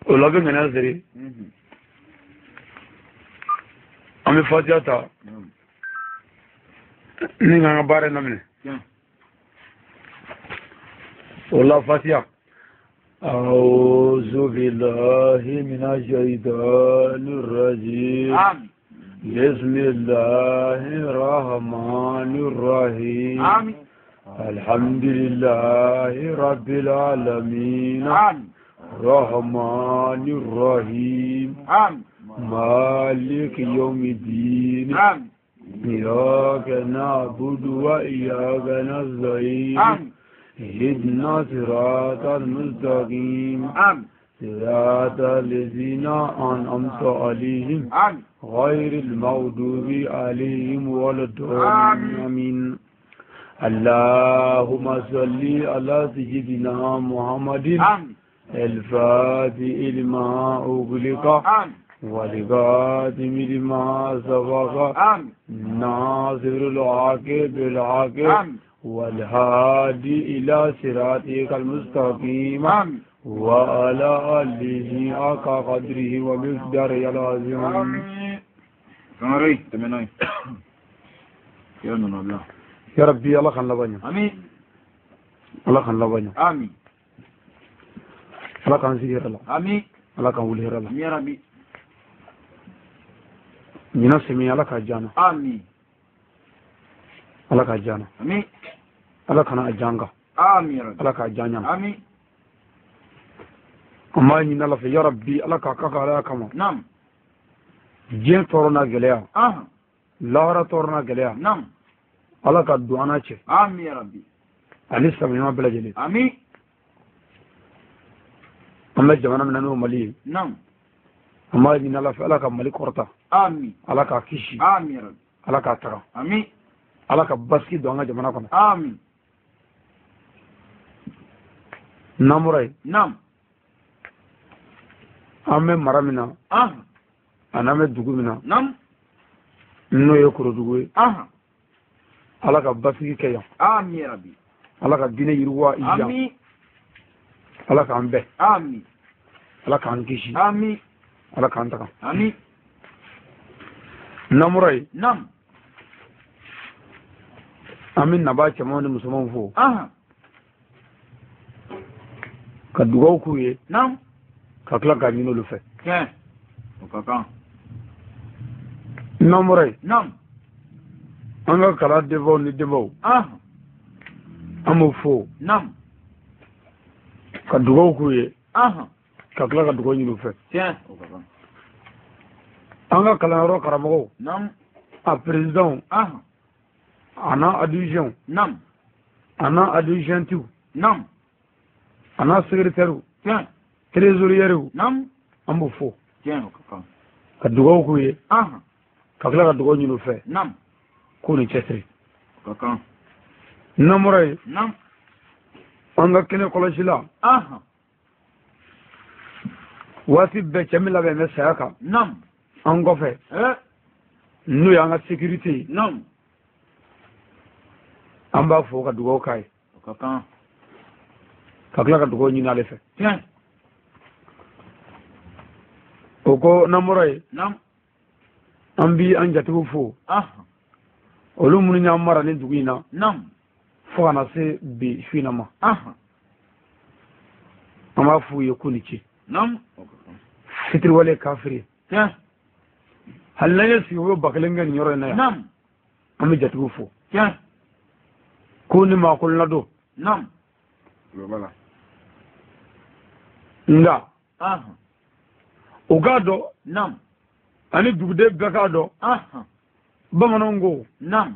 O la bɛ ŋaniya siri, an bɛ fatiya ta ni k'an ka baara in daminɛ. O la fatiya. أعوذ بالله من الشيطان الرجيم. بسم الله الرحمن الرحيم. الحمد لله رب العالمين. الرحمن الرحيم. مالك يوم الدين. إياك نعبد وإياك نستعين. اهدنا صراط المستقيم. صراط الذين أنعمت عليهم. غير المغضوب عليهم ولا الضالين. آمين. اللهم صل على سيدنا محمد الفاتح لما أغلق والخاتم لما سبق ناصر الحق بالحق والهادي إلى صراطك المستقيم وعلى آله حق قدره ومقداره العظيم. يا ربي الله خان لبنيا. آمين. الله خان لبنيا. آمين. الله كان سير الله. آمين. الله كان ولي الله. يا ربي. نينا سمي الله كجانا. آمين. الله كجانا. آمين. الله كان أجانغا. آمين يا ربي. الله كجانا. آمين. أما نينا الله في يا ربي الله كاكا على كما. نعم. جين تورنا جليا. لارا تورنا جليا. نعم. الله كدوانا شيء. آمين يا ربي. عليه السلام ما بلا جلي. آمين. أما جمانا من أنه ملي. نعم. أما نينا الله في الله كملي كورتا. آمين. الله كاكيشي. آمين يا ربي. الله كاترا. آمين. الله كباسكي دوانا جمانا كنا. آمين. نمري. نعم. أمي مرامنا. أنا مي دوغمنا. نعم. نو يكرو دوغوي. الله كباسكي كيا. آمين يا ربي. الله كدينه يروا إيا. آمين. الله كأنبه. آمين. الله كأنكيشي. آمين. الله كأنتك. آمين. نمري. نعم. أمين نبا كمان مسلمان فو. كدوغو كوي. نعم. كاكلا كامينو لفه. كان. وكاكا. نمري. نعم. أنا كلا ديفو نديفو. أمو فو. نعم. كدوغو كوي. كاكلا كدوغو نلفه. كان. وكاكا. أنا كلا رو كرامو. نعم. أ بريزيدون. أنا أدوجون. نعم. أنا أدوجنتو. نعم. أنا سكرتيرو. كان. تريزوريرو. نعم. أمو فو. كان وكاكا. كدوغو كوي. كاكلا كدوغو نلفه. نعم. كوني تشري. وكاكا. نمري. نعم. أنا كني كولشلا. واسي بچملا بمساكا. نعم. أنغوفه. نو يانا سيكوريتي. نعم. أمبا فوق دوغو كاي. وكاكا. كاكلا كدوغو نينا لفه. كان. وكو نمري. نعم. أمبي أنجاتو فو. olu minnu y'an mara ni dugu in na. Naam. Fo ka na se bi su in na ma. An b'a f'u ye k'u ni ce. Naam. Fitiriwale kafiri. Tiɲɛ. Hali n'an ye sigi u bɛ 1000 kɛ nin yɔrɔ in na yan. Naam. An bɛ jatigiw fo. Tiɲɛ. Ko ni maa kolon ladon. Naam. Nka. U k'a dɔn. Naam. Ani duguden bɛɛ k'a dɔn. Bamananw ko. Naam.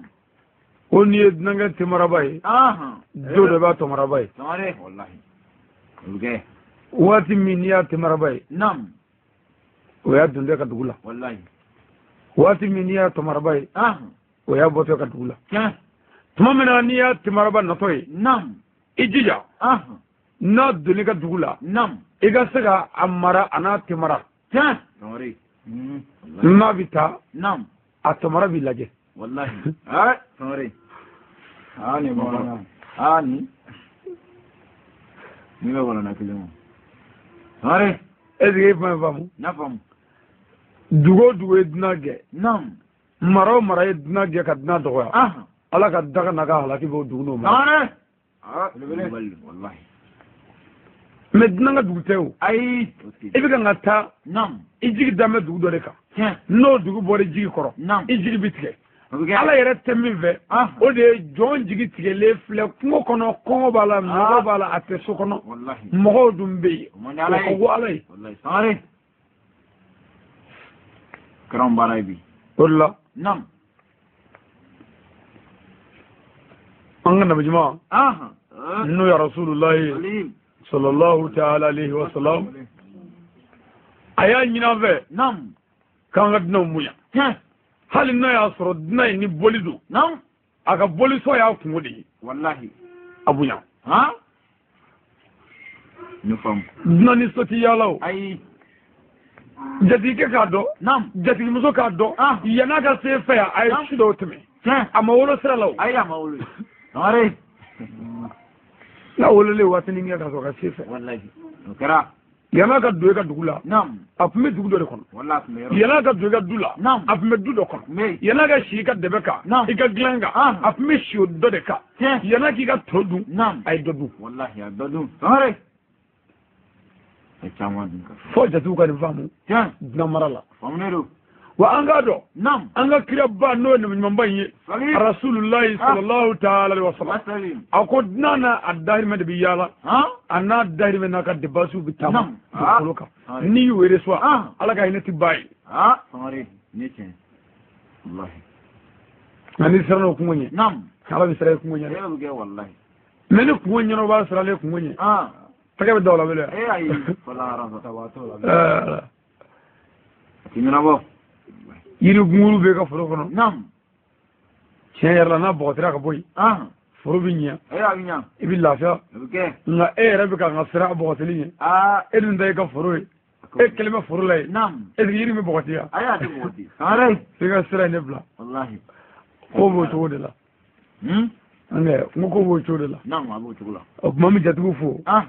Ko n'i ye dunankɛ temaraba ye. Don dɔ i b'a tɔmaraba ye. Sangare. Walahi. O bɛ kɛ. Waati min n'i y'a temaraba ye. Naam. O y'a dontɔ ka dugu la. Walahi. Waati min n'i y'a tɔmaraba ye. O y'a bɔtɔ ka dugu la. Tiɲɛ. Tuma min na n'i y'a temaraba natɔ ye. Naam. I jija. N'a donn'i ka dugu la. Naam. I ka se ka a mara a n'a temara. Tiɲɛ. Sangare. N'a bɛ taa. Naam. A tɔmara b'i lajɛ. Walahi. Sangare. Ni bɔra. Ni. Ni bɛ wala na kelen o. Sangare. Est ce que e fana faamu? N y'a faamu. Dugu o dugu ye dunan gɛn, Naam. Mara o mara ye dunan gɛn ka dunan dɔgɔya, Ahan. Ala ka daga n'a ka halaki b'o dugu n'o mara. Sangare. Ah, belebele. Wallahi. Mais dunan ka dugu tɛ o. Ayi. I bɛ kan ka taa, Naam. i jigi dan bɛ dugu dɔ de kan. Tiɲɛ. N'o dugu bɔra i jigi kɔrɔ, Naam. i jigi bɛ tigɛ. O bɛ kɛ. Ala yɛrɛ tɛ min fɛ, Ahan. o de ye jɔn jigi tigɛlen filɛ kungo kɔnɔ, kɔngɔ b'a la, mɔgɔ b'a la, a tɛ so kɔnɔ, Wallahi. mɔgɔw dun bɛ yen. O man di Ala O ka ye. go Ala ye. Wallahi. Sangare. Kɛra anw baara ye bi. O de la, Naam. an ka nabiɲuman, Ahan. n'o ye Rasulullahi Alim. sallallahu ta'ala alaihi wa sallam, a y'a ɲini an fɛ Naam. k'an ka dunanw bonya, Tiɲɛ. hali n'a y'a sɔrɔ dunan in ni boli don, Naam. a ka bolisɔn y'a kungo de ye, Wallahi. a bonya. Han? Ne faamu. Dunan ni so ti yaala o. Ayi. Jatigikɛ k'a dɔn, Naam. jatigimuso k'a dɔn, Ah. yann'a ka se fɛ yan, a ye Ah. su dɔw tɛmɛ, Tiɲɛ. a ma wolo sira la o. Ayi, a ma wolo. Sangare. N'a wololen waatinin kɛ ka sɔrɔ ka se fɛ, Wallahi. O kɛra. yann'a ka don e ka dugu la, Naam. a tun bɛ dugu dɔ de kɔnɔ. Wallahi, a tun bɛ yɔrɔ. Yann'a ka don i ka du la, Naam. a tun bɛ du dɔ kɔnɔ. Tun bɛ yen. Yann'a ka si i ka dɛbɛ kan, Naam. i ka dilan kan, Ah. a tun bɛ si o dɔ de kan. Tiɲɛ. Yann'a k'i ka to dun, Naam. a ye dɔ dun. Wallahi, a dɔ dun. Sangare. A ye caman dun ka. Fo jatigiw ka nin faamu Tiɲɛ. dunan mara la. Faamunen don. Wa an k'a dɔn, Naam. an ka kiraba, n'o ye nabiɲumanba in ye, Sali. Rasulullahi Ah. sallallahu ta'ala alaihi wa sallam, Wasalim. a ko dunan n'a a dahirimɛ de bɛ yaala, Han? a n'a dahirimɛ n'a ka debasiw bɛ taama Naam. dugukolo kan. Ah. N'i y'u reçoit, Ah. Ala ka hinɛ ti ba ye. Ah, Sangare. Nin ye tiɲɛ. Wallahi. Nka n'i siranna o kungo ɲɛ, Naam. Ala bɛ siran i kungo ɲɛ dɛ. E bɛ kɛ wallahi. Mais ni kungo ɲɛnabɔ b'a siralen kungo ɲɛ, Ah. tɛgɛ bɛ da o la wele. E ayi. Fɔlɔ arafa. Ɛɛ, A ti ɲɛnabɔ. Yiri gunguru bɛ i ka foro kɔnɔ, Naam. tiɲɛ yɛrɛ la, n'a bɔgɔtira ka bɔ yen, Ah. foro bɛ ɲɛ, E a bɛ ɲa. i bɛ lafiya. O bɛ kɛ. Nka e yɛrɛ bɛ ka n ka siran a bɔgɔtili ɲɛ, Ah. e dun ta y'i ka foro ye, e kelen bɛ foro la yen, Naam. est ce que yiri bɛ bɔgɔti yan? Ayi, a tɛ bɔgɔti. Sangare. F'i ka sira in de bila. Wallahi. Ko b'o cogo de la. Hmm? An kɛ n ko b'o cogo de la. Naam, a b'o cogo la. O tuma, an bɛ jatigiw fo. Ah.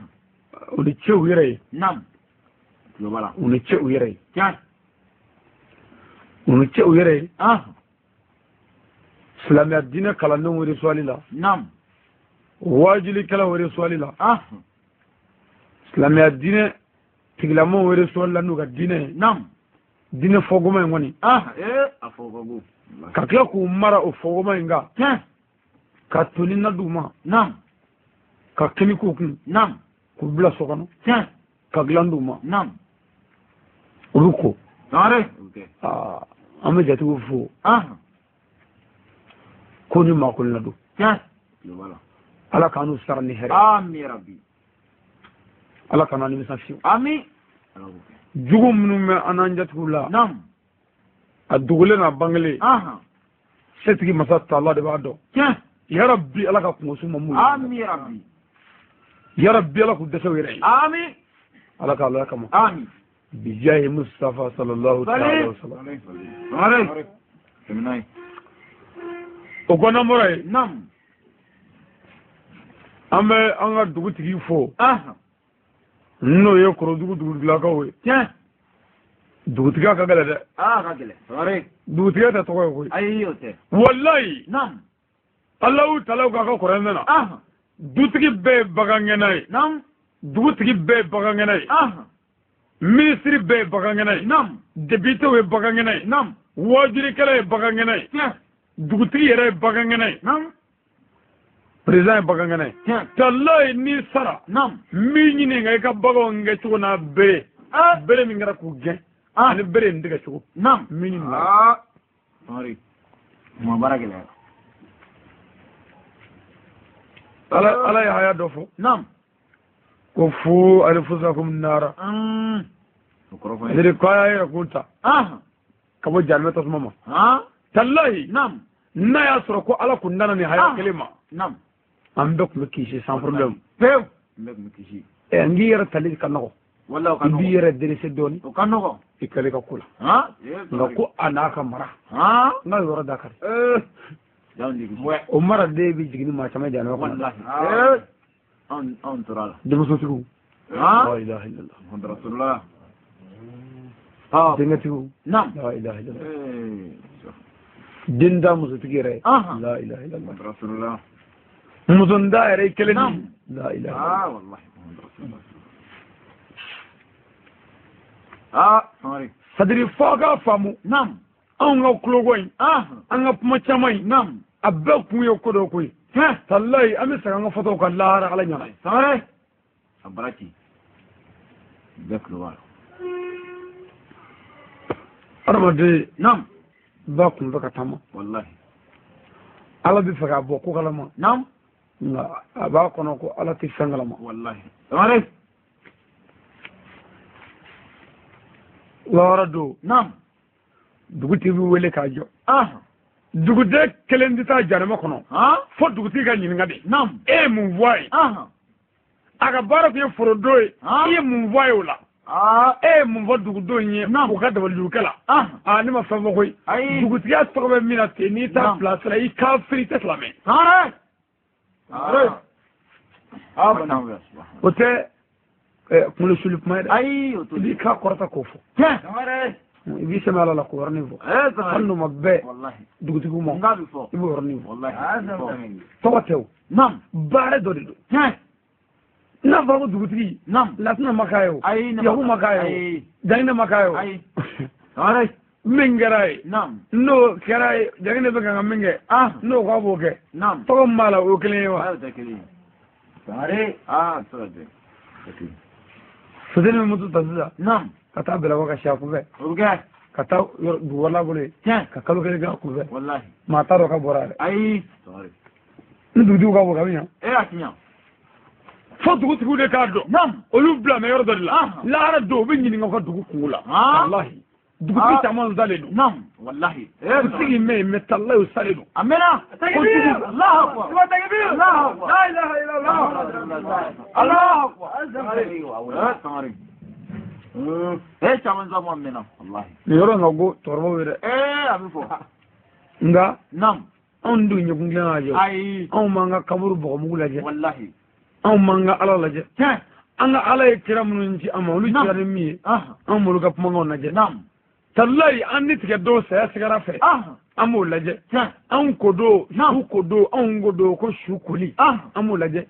U ni ce u yɛrɛ ye. Naam. Tulo b'a la. U ni ce u yɛrɛ ye. Tiɲɛ. U ni ce u yɛrɛ ye. Ah. Silamɛya diinɛ kalandenw resuwali la, Naam. waajulikɛlaw resuwali la, Ah. silamɛya diinɛ tigilamɔgɔw resuwali la n'u ka diinɛ ye, Naam. diinɛ fɔgoma in kɔni, Ah. Eh, a fɔ ka go. Wallahi. ka tila k'u mara o fɔgoma in kan, Tiɲɛ. ka toni na d'u ma, Naam. ka kini k'u kun, Naam. k'u bila so kɔnɔ, Tiɲɛ. ka dilan d'u ma, Naam. u bɛ ko. Sangare. O bɛ kɛ. Aa, an bɛ jatigiw fo Ah. ko ni maa kolon don. Tiɲɛ. Tulo b'a la. Ala k'an n'u sara ni hɛrɛ. Ami rabbi. Ala k'an n'an nimisa fiyewu. Ami. Ala k'o kɛ. Jugu minnu bɛ an n'an jatigiw la, Naam. a dogolen n'a bangelen, Ah. setigi masa taala de b'a dɔn. Tiɲɛ. Yarabi, Ala ka kungosu ma mun ye. Ami rabbi. Yarabi, Ala k'u dɛsɛ u yɛrɛ ye. Ami. Ala k'a ala kama, Ami. bijahi Mustafa sallallahu ta'ala alaihi wa sallam. Sangare. Tɛmɛ n'a ye. O kɔ, n'an bɔra yen, Naam. an bɛ an ka dugutigi fo, Ah. n'o ye Korodugu dugutigilakaw ye. Tiɲɛ. Dugutigiya ka gɛlɛn dɛ. Ah, ka gɛlɛn. Sangare. Dugutigiya tɛ tɔgɔ ye koyi. Ayi, o tɛ. Walayi, Naam. Alahu talaw k'a ka kuranɛ na, Ah. dutigi bɛɛ ye bagangɛnna ye, Naam. dugutigi bɛɛ ye bagangɛnna ye, Ah. minisiri bɛɛ ye bagangɛnna ye, Naam. depitew ye bagangɛnna ye, Naam. waajulikɛla ye bagangɛnna ye, Tiɲɛ. dugutigi yɛrɛ ye bagangɛnna ye, Naam. président ye bagangɛnna ye. Tiɲɛ. Talayi, n'i sara, Naam. n b'i ɲininka i ka baganw kɛcogo n'a bere, Ah. bere min kɛra k'u gɛn, Ah. ani bere in tigɛ cogo, Naam. n b'i ɲininka. Ah. Sangare. Kuma baara gɛlɛyara. Ala, Ala ye haya dɔ fɔ Naam. ko fu alifusakum nara. O kɔrɔ fɔ n ye. C'est-à-dire ko a y'a yɛrɛ kun ta Ah. ka bɔ jahanamɛ tasuma ma. Ah. Talayi, Naam. n'a y'a sɔrɔ ko Ala kun nana nin haya Ah. kelen ma, Naam. an bɛɛ tun bɛ kisi sans problème. Pewu. N bɛɛ tun bɛ kisi. Ɛ, n k'i yɛrɛ tali ka nɔgɔ, Wallahi, o ka i b'i nɔgɔn. yɛrɛ dressé dɔɔni, O ka nɔgɔn. i kɛlen ka ko la. Han? Nka ko a n'a ka mara, Han? n ka yɔrɔ da kari. Eh. Y'anw de kisi. O mara den bɛ jigin ni maa caman jahanama kɔnɔ. Wallahi. Eh. Anw tora la. Denmusotigiw, Han? la ilaha illallah. Muhammadu Rasulullah. Denkɛtigiw. Naam. La ilaha illallah. Den da musotigi yɛrɛ. La ilaha illallah. Rasulullah. Musonda yɛrɛ i kelen ni. La ilaha illallah. Ah wallahi. Ah, sorry. C'est-à-dire fo k'a faamu. Naam. Anw ka tuloko in. An ka kuma caman in. Naam. A bɛɛ kun ye ko dɔ ko ye. Talayi an bɛ segin an ka fɔtaw kan lahara Ala ɲɛna. Sangare. A baraki. Bɛɛ tulo b'a la. Adamaden. Naam. Ba kun bɛ ka taama. Wallahi. Ala bɛ fɛ k'a bɔ ko kalama. Naam. Nka a b'a kɔnɔ ko Ala tɛ fɛn kalama. Wallahi. Sangare. Lahara don. Naam. Dugutigi bɛ wele k'a jɔ. Duguden kelen tɛ taa jahanama kɔnɔ. Fo dugutigi ka ɲininka de. Naam. E ye mun fɔ a ye? A ka baara tun ye forodon ye. I ye mun fɔ a ye o la? E ye mun fɔ dugudenw ye? U ka dabalijugukɛ la. Aa ne ma fɛn fɔ koyi. Dugutigiya tɔgɔ bɛ min na ten n'i t'a bilasira i kafiri i tɛ silamɛ. O tɛ kunkolo suli kuma ye dɛ. Ayi o I b'i ka kɔrɔta k'o fɔ. I b'i sɛmɛ Ala la k'o yɔrɔnin fɔ. Hali n'o ma bɛn dugutigiw ma. I b'o yɔrɔnin fɔ. Tɔgɔ tɛ o. Naam. Baara dɔ de don. N'a fɔra ko dugutigi. Naam. Latinɛ ma k'a ye o. Yahu ma k'a ye o. Jaginɛ ma k'a ye o. Min kɛra ye. Naam. N'o kɛra ye jaginɛ bɛ kan ka min kɛ. N'o k'a b'o kɛ. Naam. Tɔgɔ min b'a la o ye kelen ye wa. O tɛ kelen ye. Aa tɔgɔ tɛ. Fuseni bɛ moto ta sisan. Naam. Ka taa Bɛlɛkɔ ka si a kunfɛ. O bɛ kɛ. Ka taa dugu wɛrɛ la bolo ye. Ka kalo kelen kɛ a kunfɛ. Walahi. Maa t'a dɔn k'a bɔra yɛrɛ. Ayi. Ni dugutigiw ka bɔ ka bɛ ɲa. E y'a tiɲɛ. Fo dugutigiw de k'a dɔn. Naam. Olu bila mɛ yɔrɔ dɔ de la. Lahara don u bɛ ɲininka u ka dugu kungo la. Walahi. Dugutigi caman salen don. Naam. Walahi. Dugutigi mɛ yen mɛ talayi o salen don. A mɛnna. Kojugu. Allahu akbar. Allahu akbar. La ilaha illallah. Allahu akbar. Eh caman sa ma mɛnna. Walahi. Nin yɔrɔ in ka go cɛkɔrɔbaw ye dɛ. Eh a bɛ fɔ. Nka. Naam. Anw dun ɲɛkun tilenna lajɛ. Ayi. Anw m'an ka kaburu bɔgɔmugu lajɛ. Walahi. Anw m'an ka Ala lajɛ. Tiɲɛ. An ka Ala ye kira minnu ci an ma olu cira ni min ye. An m'olu ka kumakanw lajɛ. Naam. Talayi an ni tigɛ dɔw saya sigara fɛ. An b'o lajɛ. Anw ko don su ko don anw ko don ko su koli. An b'o lajɛ.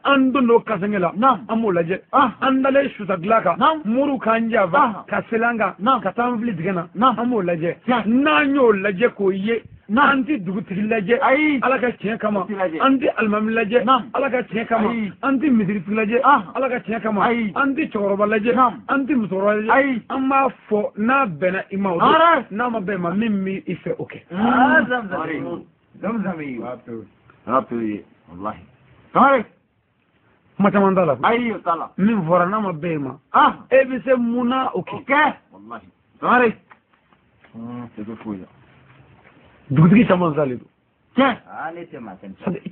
An don don kasɛngɛ la. An b'o lajɛ. An dalen suta dilan kan. Moriw k'an janfa ka seli an kan. Ka taa an fili dingɛ na. An b'o lajɛ. N'an y'o lajɛ k'o ye. An tɛ dugutigi lajɛ. Ala ka tiɲɛ kama. An tɛ alimami lajɛ. Ala ka tiɲɛ kama. An tɛ misiritigi lajɛ. Ala ka tiɲɛ kama. An tɛ cɛkɔrɔba lajɛ. An tɛ musokɔrɔba lajɛ. An b'a fɔ n'a bɛnna i ma o don. N'a ma bɛn i ma min b'i fɛ o kɛ. Kuma caman t'a la. Ayi o t'a la. Min fɔra n'a ma bɛn i ma. E bɛ se mun na o kɛ. Walahi. Sangare. Tɛ foyi la. Dugutigi caman salen don. Tiɲɛ.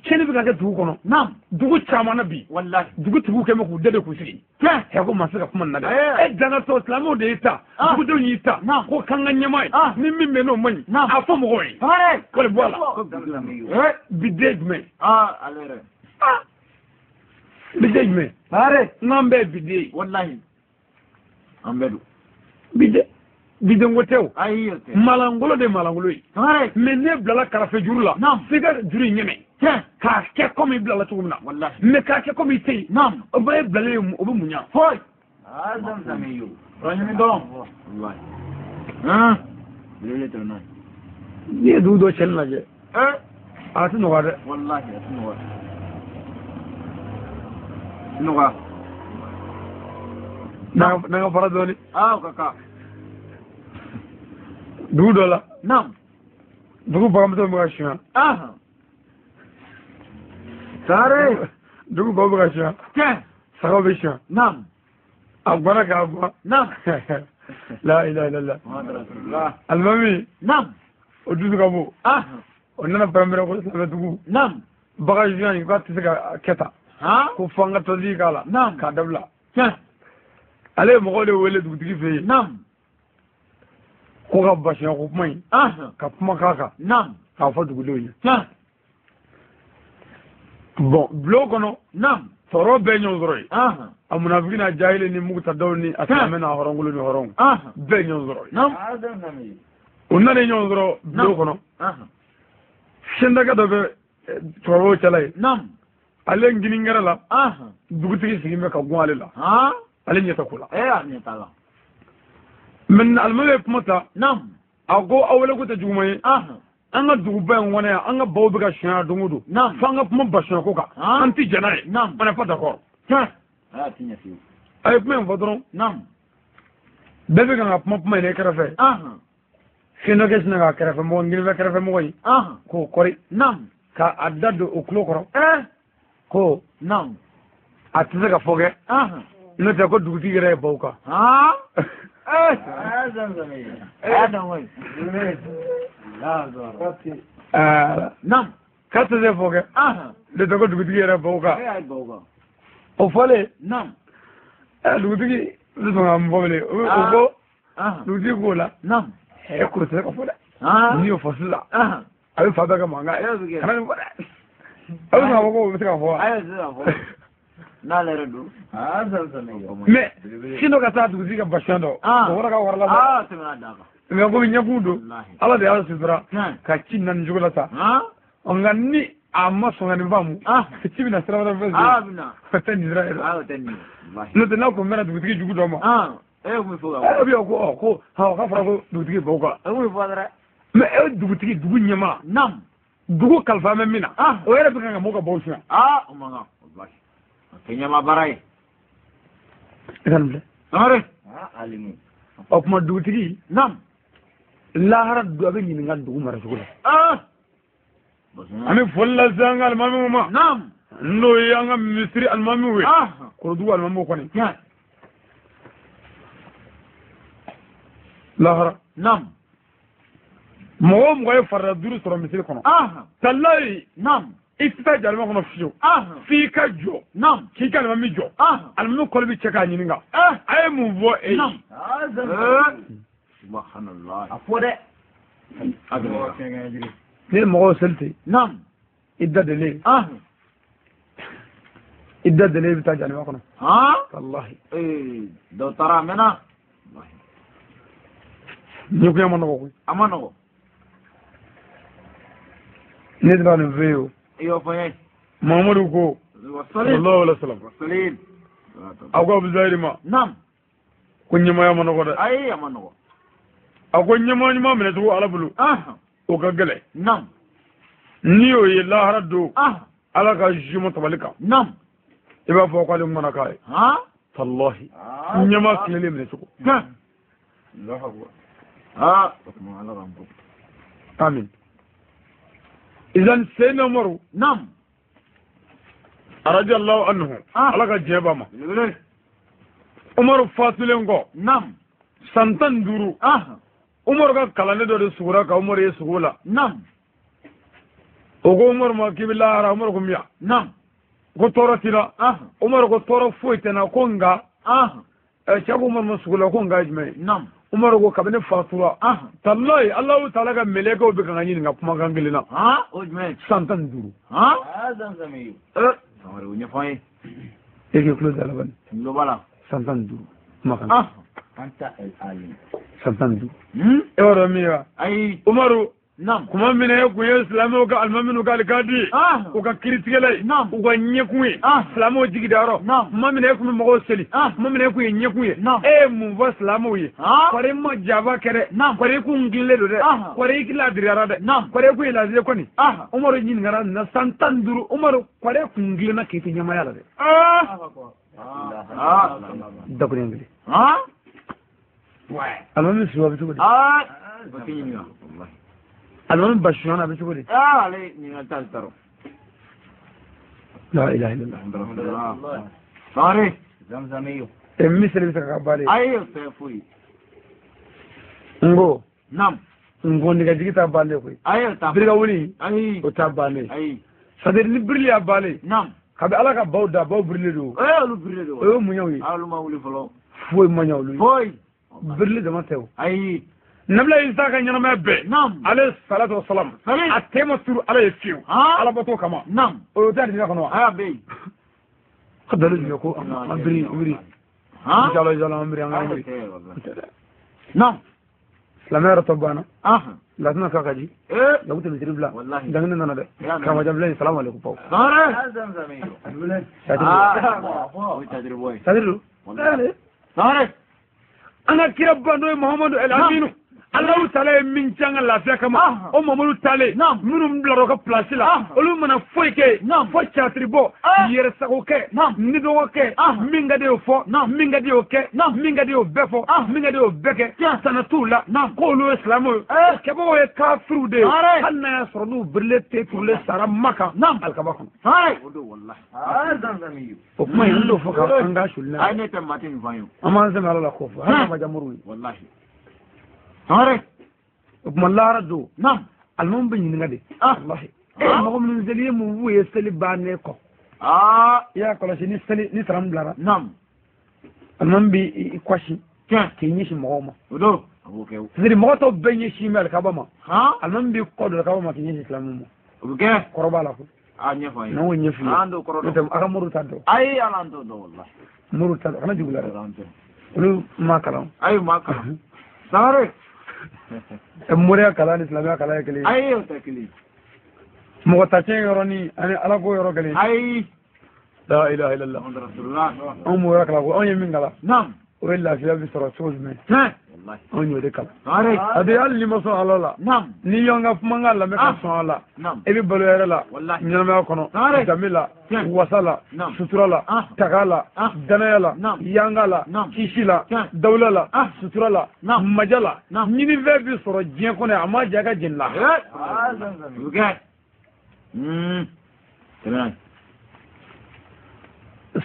Tiɲɛni bɛ ka kɛ dugu kɔnɔ. Naam. Dugu caman na bi. Walahi. Dugutigiw kɛ mɛ k'u dɛdɛ k'u sigi. Tiɲɛ. Ɛ ko maa se ka kuma nin na dɛ. E dangatɔ silamɛw de y'i ta. Dugudenw y'i ta. Naam. Ko k'an ka ɲɛmaa ye. Ni min bɛ yen n'o man ɲi. Naam. A fɔ mɔgɔw ye. Sangare. K'o de bɔ a la. Bi den jumɛn. Ale yɛrɛ. Bi den jumɛn. Sangare. N'an bɛɛ ye bi den ye. Walahi. An bɛɛ don. Bi den. Bidenko tɛ o. Ayi o tɛ. Malangolo de ye malangolo ye. Sangare. Mais ne bilala karafe juru la. Naam. F'i ka juru in ɲɛmɛ. Tiɲɛ. K'a kɛ komi i bilala cogo min na. Walahi. Mais k'a kɛ komi i tɛ yen. Naam. O bɛɛ ye bilalen ye o bɛ mun ɲa. Foyi. Fura ɲini dɔrɔn. Walahi. Belebele tɛmɛ n'a ye. N'i ye dugu dɔ cɛnni lajɛ. A tɛ nɔgɔya dɛ. Walahi a tɛ nɔgɔya. A tɛ nɔgɔya. N'an ka fara dɔɔni. O ka kan. Dugu dɔ la. Naam. Dugu baganmuso bɛ ka suɲɛ. Sangare. Dugu baw bɛ ka suɲɛ. Tiɲɛ. Sagaw bɛ suɲɛ. Naam. A gbara k'a bɔ. Naam. La ilaha illallah. Muhammadu Rasulullah. Alimami. Naam. O dusu ka bon. O nana pɛrɛn-pɛrɛn ko silamɛ dugu. Naam. Bagan suɲɛ in k'a tɛ se ka kɛ tan. Ko fo an ka tɔntigi k'a la. Naam. K'a dabila. Tiɲɛ. Ale ye mɔgɔw de wele dugutigi fɛ yen. Naam. Ko ka basiya ko kuma in. Ka kuma k'a kan. Naam. K'a fɔ dugudenw ye. Tiɲɛ. Bon bulon kɔnɔ. Naam. Tɔɔrɔ bɛɛ ɲɔgɔn sɔrɔ yen. A munafiki n'a jahili ni mugutadaw ni a silamɛ n'a hɔrɔnkolo ni hɔrɔnw bɛɛ ɲɔgɔn sɔrɔ yen. U nana ɲɔgɔn sɔrɔ bulon kɔnɔ. Sendakɛ dɔ bɛ cɛkɔrɔbaw cɛla yen. Ale gininkɛrɛ la. Dugutigi sigilen bɛ ka gun ale la. Ale ɲɛ tɛ ko la. Maintenant alimami ye kuma ta. A ko aw wele ko tɛ juguman ye. An ka duguba in kɔnɔ yan, an ka baw bɛ ka sunya don o don. Fo an ka kuma basunya ko kan. An tɛ jɛn n'a ye. On n'est pas d'accord. A ye kuma in fɔ dɔrɔn. Bɛɛ bɛ kan ka kuma in de kɛrɛfɛ. Fɛn dɔ kɛ sinna ka kɛrɛfɛ mɔgɔ ngirinfɛ kɛrɛfɛ mɔgɔ in. K'o kɔri. Ka a da don o tulo kɔrɔ. Ko. A tɛ se ka fɔ kɛ. N'o tɛ ko dugutigi yɛrɛ ye baw kan. K'a tɛ se fɔ kɛ. N'o tɛ ko dugutigi yɛrɛ baw kan. O fɔlen. Dugutigi bɛ sɔn ka mun fɔ bilen. O ko dugutigi k'o la. K'o tɛ se ka fɔ dɛ. N'i y'o fɔ sisan. A bɛ fa bɛɛ kɛ mankan ye. Kana nin fɔ dɛ. A bɛ sɔn k'a fɔ ko o bɛ se ka fɔ wa. N'ale yɛrɛ don. Mais sinon ka taa dugutigi ka basiya dɔn. O kɔrɔ ka wara la. Mais komi ɲɛkun don. Ala de y'a sutura. Ka ci na nin cogo la sa. Nka ni a ma sɔn ka nin faamu. Ci bɛna sira wɛrɛ fɛ. O tɛ nin sira yɛrɛ. N'o tɛ n'a kun mɛnna dugutigi jugu dɔ ma. E kun bɛ fɔ ka. E bɛ ko ko k'a fɔra ko dugutigi baw kan. E kun bɛ fɔ dɛ. Mais e dugutigi dugu ɲɛmaa. Dugu kalifa bɛ min na. O yɛrɛ bɛ kan ka mɔgɔw ka baw sunya. O man kan. O tɛ ɲɛmaa baara ye. I ka nin filɛ. Sangare. Alimu. O tuma dugutigi. Lahara don a bɛ ɲininka dugu maracogo la. An bɛ foli lase an ka alimamiw ma. N'o ye an ka misiri alimamiw ye. Korodugu alimamiw kɔni. Lahara. Mɔgɔ o mɔgɔ ye farida duuru sɔrɔ misiri kɔnɔ. Talayi. I tɛ taa jahanama kɔnɔ fiyewu. F'i ka jɔ. K'i ka alimami jɔ. Alimami kɔli bɛ cɛ k'a ɲininka. A ye mun fɔ e ye. Subhanallah. A fɔ dɛ. Ni mɔgɔw seli ten. I da delen. I da delen i bɛ taa jahanama kɔnɔ. Walahi. Dɔw taara a mɛnna. Ɲɛkunya ma nɔgɔ koyi. A ma nɔgɔ. Ne tɛna nin f'e ye o. I y'o fɔ n ye. Mamadu ko. Sallallahu alaihi wa sallam. A ko Abu Zahiri ma. Ko ɲɛmaaya ma nɔgɔ dɛ. Ayi a ma nɔgɔ. A ko ɲɛmaa ɲuman minɛ cogo Ala bolo. O ka gɛlɛn. N'i y'o ye lahara don. Ala ka jugement tabali kan. I b'a fɔ k'ale ŋana k'a ye. Walahi. Ɲɛmaa tilelen minɛ cogo. Amin. Izan Seydina Umaru. Radiyallahu anhu. Ala ka diɲɛ b'a ma. Umaru fatulen kɔ. San 15. Umaru ka kalanden dɔ de sugora ka Umaru ye sugo la. O ko Umaru ma k'i bɛ lahara. Umaru ko miya. Ko tɔɔrɔ t'i la. Umaru ko tɔɔrɔ foyi tɛ n na ko nka. Cɛ ko Umaru ma sugo la ko nka ye jumɛn ye. Umaru ko kabini fatura. Talayi Alahu taala ka mɛlɛkɛw bɛ ka n ɲininka kumakan kelen na. O jumɛn. San 15. O ɲɛfɔ an ye. E k'i tulo da la bani. Tulo b'a la. San 15 kumakan. San 15. E b'a dɔn min ye wa. Ayi. Umaru. Kuma min e kun ye silamɛw ka alimamiw ka alikadi ye. U ka kiiritigɛla ye. U ka ɲɛkun ye. Silamɛw jigi dayɔrɔ. Kuma min e kun bɛ mɔgɔw seli. Kuma min e kun ye ɲɛkun ye. E ye mun fɔ silamɛw ye. Kɔri ma jaba kɛ dɛ. Kɔri i kun girinlen don dɛ. Kɔri i ladiriyara dɛ. Kɔri i kun ye ladiri kɔni. Umaru ɲininkara nin na san 15. Umaru kɔri e kun girinna k'i to ɲɛmaaya la dɛ. Dakuruɲɛ kelen. Alimami suba bɛ cogo di. Alimami basunya a bɛ cogo di. Ale ɲininkali t'ale ta rɔ. La ilaha illallah. Sangare. Zamzamiyo. Misali bɛ se ka k'a baara ye. Ayi o tɛ foyi. N ko. N ko nɛgɛjigi t'a bannen koyi. Ayi o t'a. Birika wuli. Ayi. O t'a bannen. Ayi. C'est à dire ni birili y'a bannen. Kabi Ala ka baw da baw birilen don. Olu birilen don. O ye mun y'o ye. Olu ma wuli fɔlɔ. Foyi ma ɲɛ olu ye. Foyi. Birili dama tɛ o. Ayi. Nabila Isa ka ɲɛnamaya bɛɛ. Ale salatu wa salam. A tɛ ma turu Ala ye fiyewu. Ala bato kama. O tɛ alijinɛ kɔnɔ wa. A bɛ yen. Ka dalu jumɛn ko an biri biri jalo jalo an biri an biri. Naam. Silamɛya yɛrɛ tɔ banna. Latina ka ka ji. Lagu tɛ misiri bila. Dangini nana dɛ. Karamɔgɔ Jabilen salamu aleykum paw. Sadiri don. An ka kiraba n'o ye Muhamadu El Aminu. Alahu taala ye min ci an ka lafiya kama o Mamadu taalen minnu bilara o ka place la olu mana foyi kɛ fo catiri bɔ yɛrɛsago kɛ nidɔgɔ kɛ min ka di y'o fɔ min ka di y'o kɛ min ka di y'o bɛɛ fɔ min ka di y'o bɛɛ kɛ tana t'u la k'olu ye silamɛw ye kɛbagaw ye kafiriw de ye hali n'a y'a sɔrɔ n'u birilen tɛ turulen sara Maka alikaba kɔnɔ. O kuma in n t'o fɔ k'an ka suli n'a ye an b'an sɛmɛ Ala la k'o fɔ hali n'a ma diya moriw ye. O tuma lahara don alimami bɛ ɲininka de walahi mɔgɔ minnu seli ye mun f'u ye seli bannen kɔ i y'a kɔlɔsi ni seli ni salamu bilara alimami b'i kɔsi k'i ɲɛsin mɔgɔw ma c'est-à-dire mɔgɔ tɔw bɛɛ ɲɛsin bɛ alikaba ma alimami b'i kɔ don alikaba ma k'i ɲɛsin silamɛw ma kɔrɔ b'a la ko n'an y'o ɲɛf'i ye n'o tɛ a ka moriw t'a dɔn moriw t'a dɔn kana jugu la dɛ olu ma kalan. Moriya kalan ni silamɛya kalan ye kelen ye. Ayi, o tɛ kelen ye. Mɔgɔ ta tiɲɛ yɔrɔ ni ani Ala ko yɔrɔ kelen ye. Ayi. La ilaha illallah. Anw m'o yɔrɔ kalan ko anw ye min kalan. O ye lafiya bɛ sɔrɔ cogo jumɛn? Anw y'o de kalan. A bɛ hali n'i ma sɔn Ala la. N'i y'an ka kumakan lamɛn ka sɔn a la. E bɛ balo hɛrɛ la. Ɲɛnamaya kɔnɔ. Danbe la. Wasa la. Sutura la. Taga la. Danaya la. Yanga la. Kisi la. Dawula la. Sutura la. Maja la. Ɲinifɛn bɛ sɔrɔ diɲɛ kɔnɔ a ma diya ka jeni la.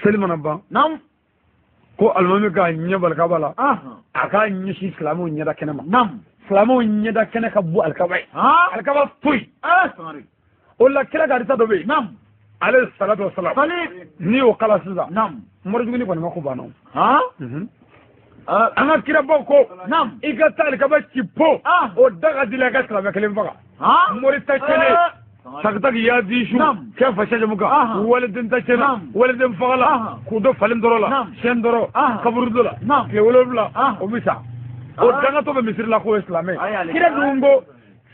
Seli mana ban. Ko alimami k'a ɲɛ bɔ alikaba la a k'a ɲɛsin silamɛw ɲɛda kɛnɛ ma silamɛw ɲɛda kɛnɛ ka bɔ alikaba ye alikaba to yen o la kira ka hadisa dɔ bɛ yen ale salatu wa salam n'i y'o kalan sisan morijuguni kɔni ma ko banna o an ka kirabaw ko i ka taa alikaba ci po o da ka di la i ka silamɛ kelen faga mori ta kelen takitaki ya disu kɛ fa jamu kan waliden ta tiɲɛna waliden fagala k'u dɔ falen dɔrɔ la siyɛn dɔrɔ kaburu dɔ la tile 7 o bɛ sa o dangatɔ bɛ misiri la k'o ye silamɛ kira dun ko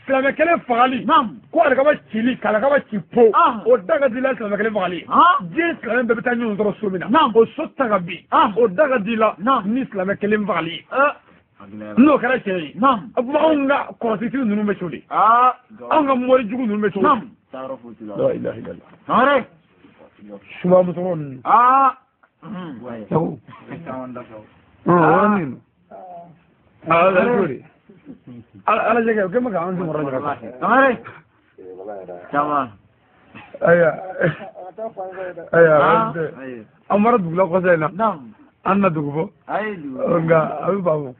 silamɛ kelen fagali ko alikaba cili k'alikaba ci po o da ka di la silamɛ kelen fagali diɲɛ silamɛ bɛɛ bɛ taa ɲɔgɔn sɔrɔ so min na o so ta ka bin o da ka di la ni silamɛ kelen fagali ye. N'o kɛra tiɲɛ ye o tuma anw ka kɔrɔsitigi ninnu bɛ cogo di anw ka mori jugu ninnu bɛ cogo di la ilaha illallah suba musokɔrɔ ninnu yɔrɔnin ala cogo di ala jɛgɛ o kɛ ma k'an senkɔrɔ ɲaga ayiwa ayiwa an bɔra dugu la kɔsa in na an na dugu fɔ nka a bɛ faamu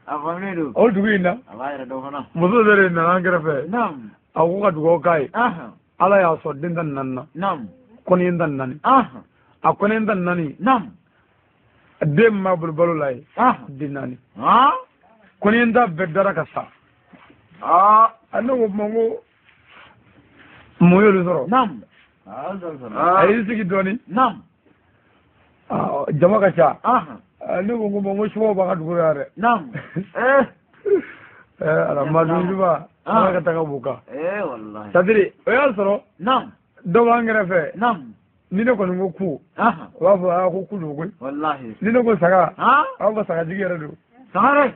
o dugu in na muso dɔ de nana an kɛrɛfɛ a ko ka dugawu k'a ye Ala y'a sɔrɔ den 14 na kɔnɔyen 14 a kɔnɔyen 14 den min b'a bolo balo la ye den 4 kɔnɔyen ta bɛɛ dara ka sa a ne ko kuma ko mun y'olu sɔrɔ a y'i sigi dɔɔnin jama ka ca ne ko ko ko subaw b'a ka dugu la dɛ ala juba ala ka taga b'u kan c'est-à-dire o y'a sɔrɔ dɔ b'an kɛrɛfɛ ni ne kɔni ko ku o b'a fɔ aa ko ku don koyi ni ne ko saga a b'a fɔ sagajigi yɛrɛ don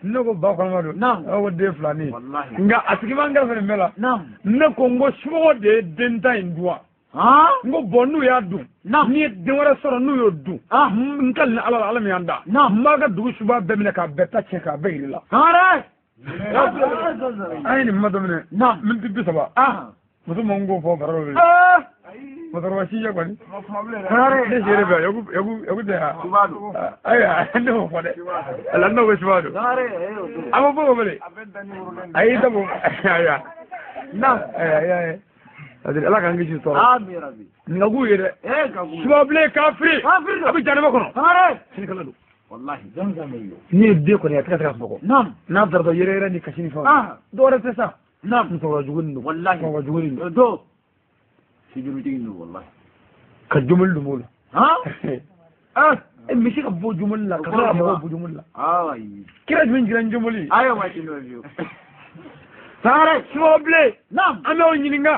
ni ne ko ba kɔnɔma don a b'a fɔ den filanin nka a tigi b'an kɛrɛfɛ nin bɛɛ la ne ko n ko somɔgɔw de ye den ta in dun wa n ko bɔn n'u y'a dun n'i ye den wɛrɛ sɔrɔ n'u y'o dun n ka nin Ala la Ala min y'an da n b'a ka dugu suba bɛɛ minɛ k'a bɛɛ ta tiɲɛ k'a bɛɛ yiri la. An ye nin kuma dɔ minɛ miniti 30 muso ma n k'o fɔ baro de musokɔrɔba si jɛ kɔni ne si yɛrɛ bɛ yaku tɛ yan ayiwa ne m'o fɔ dɛ ala n'o ko suba don a ma fɔ o bele ayi i tɛ bɔ ayiwa ayiwa ala k'an kisi tɔɔrɔ nin ka k'u ye dɛ subabilen kafiri a bɛ janɛmɛ kɔnɔ sinikala don n'i ye den kɔni a tɛ ka se ka sunɔgɔ n'a taara yɛrɛ yɛrɛ ni kasi ni fɛnw dɔwɛrɛ tɛ sa musokɔrɔba jugu nin don musokɔrɔba jugu nin don ka jomoli don o la E misi ka bɔ jumuli la ka tila ka mɔgɔw bɔ jumuli la. Kira jumɛn jira ni jumuli? Sangare. Subaga bilen. An b'aw ɲininka.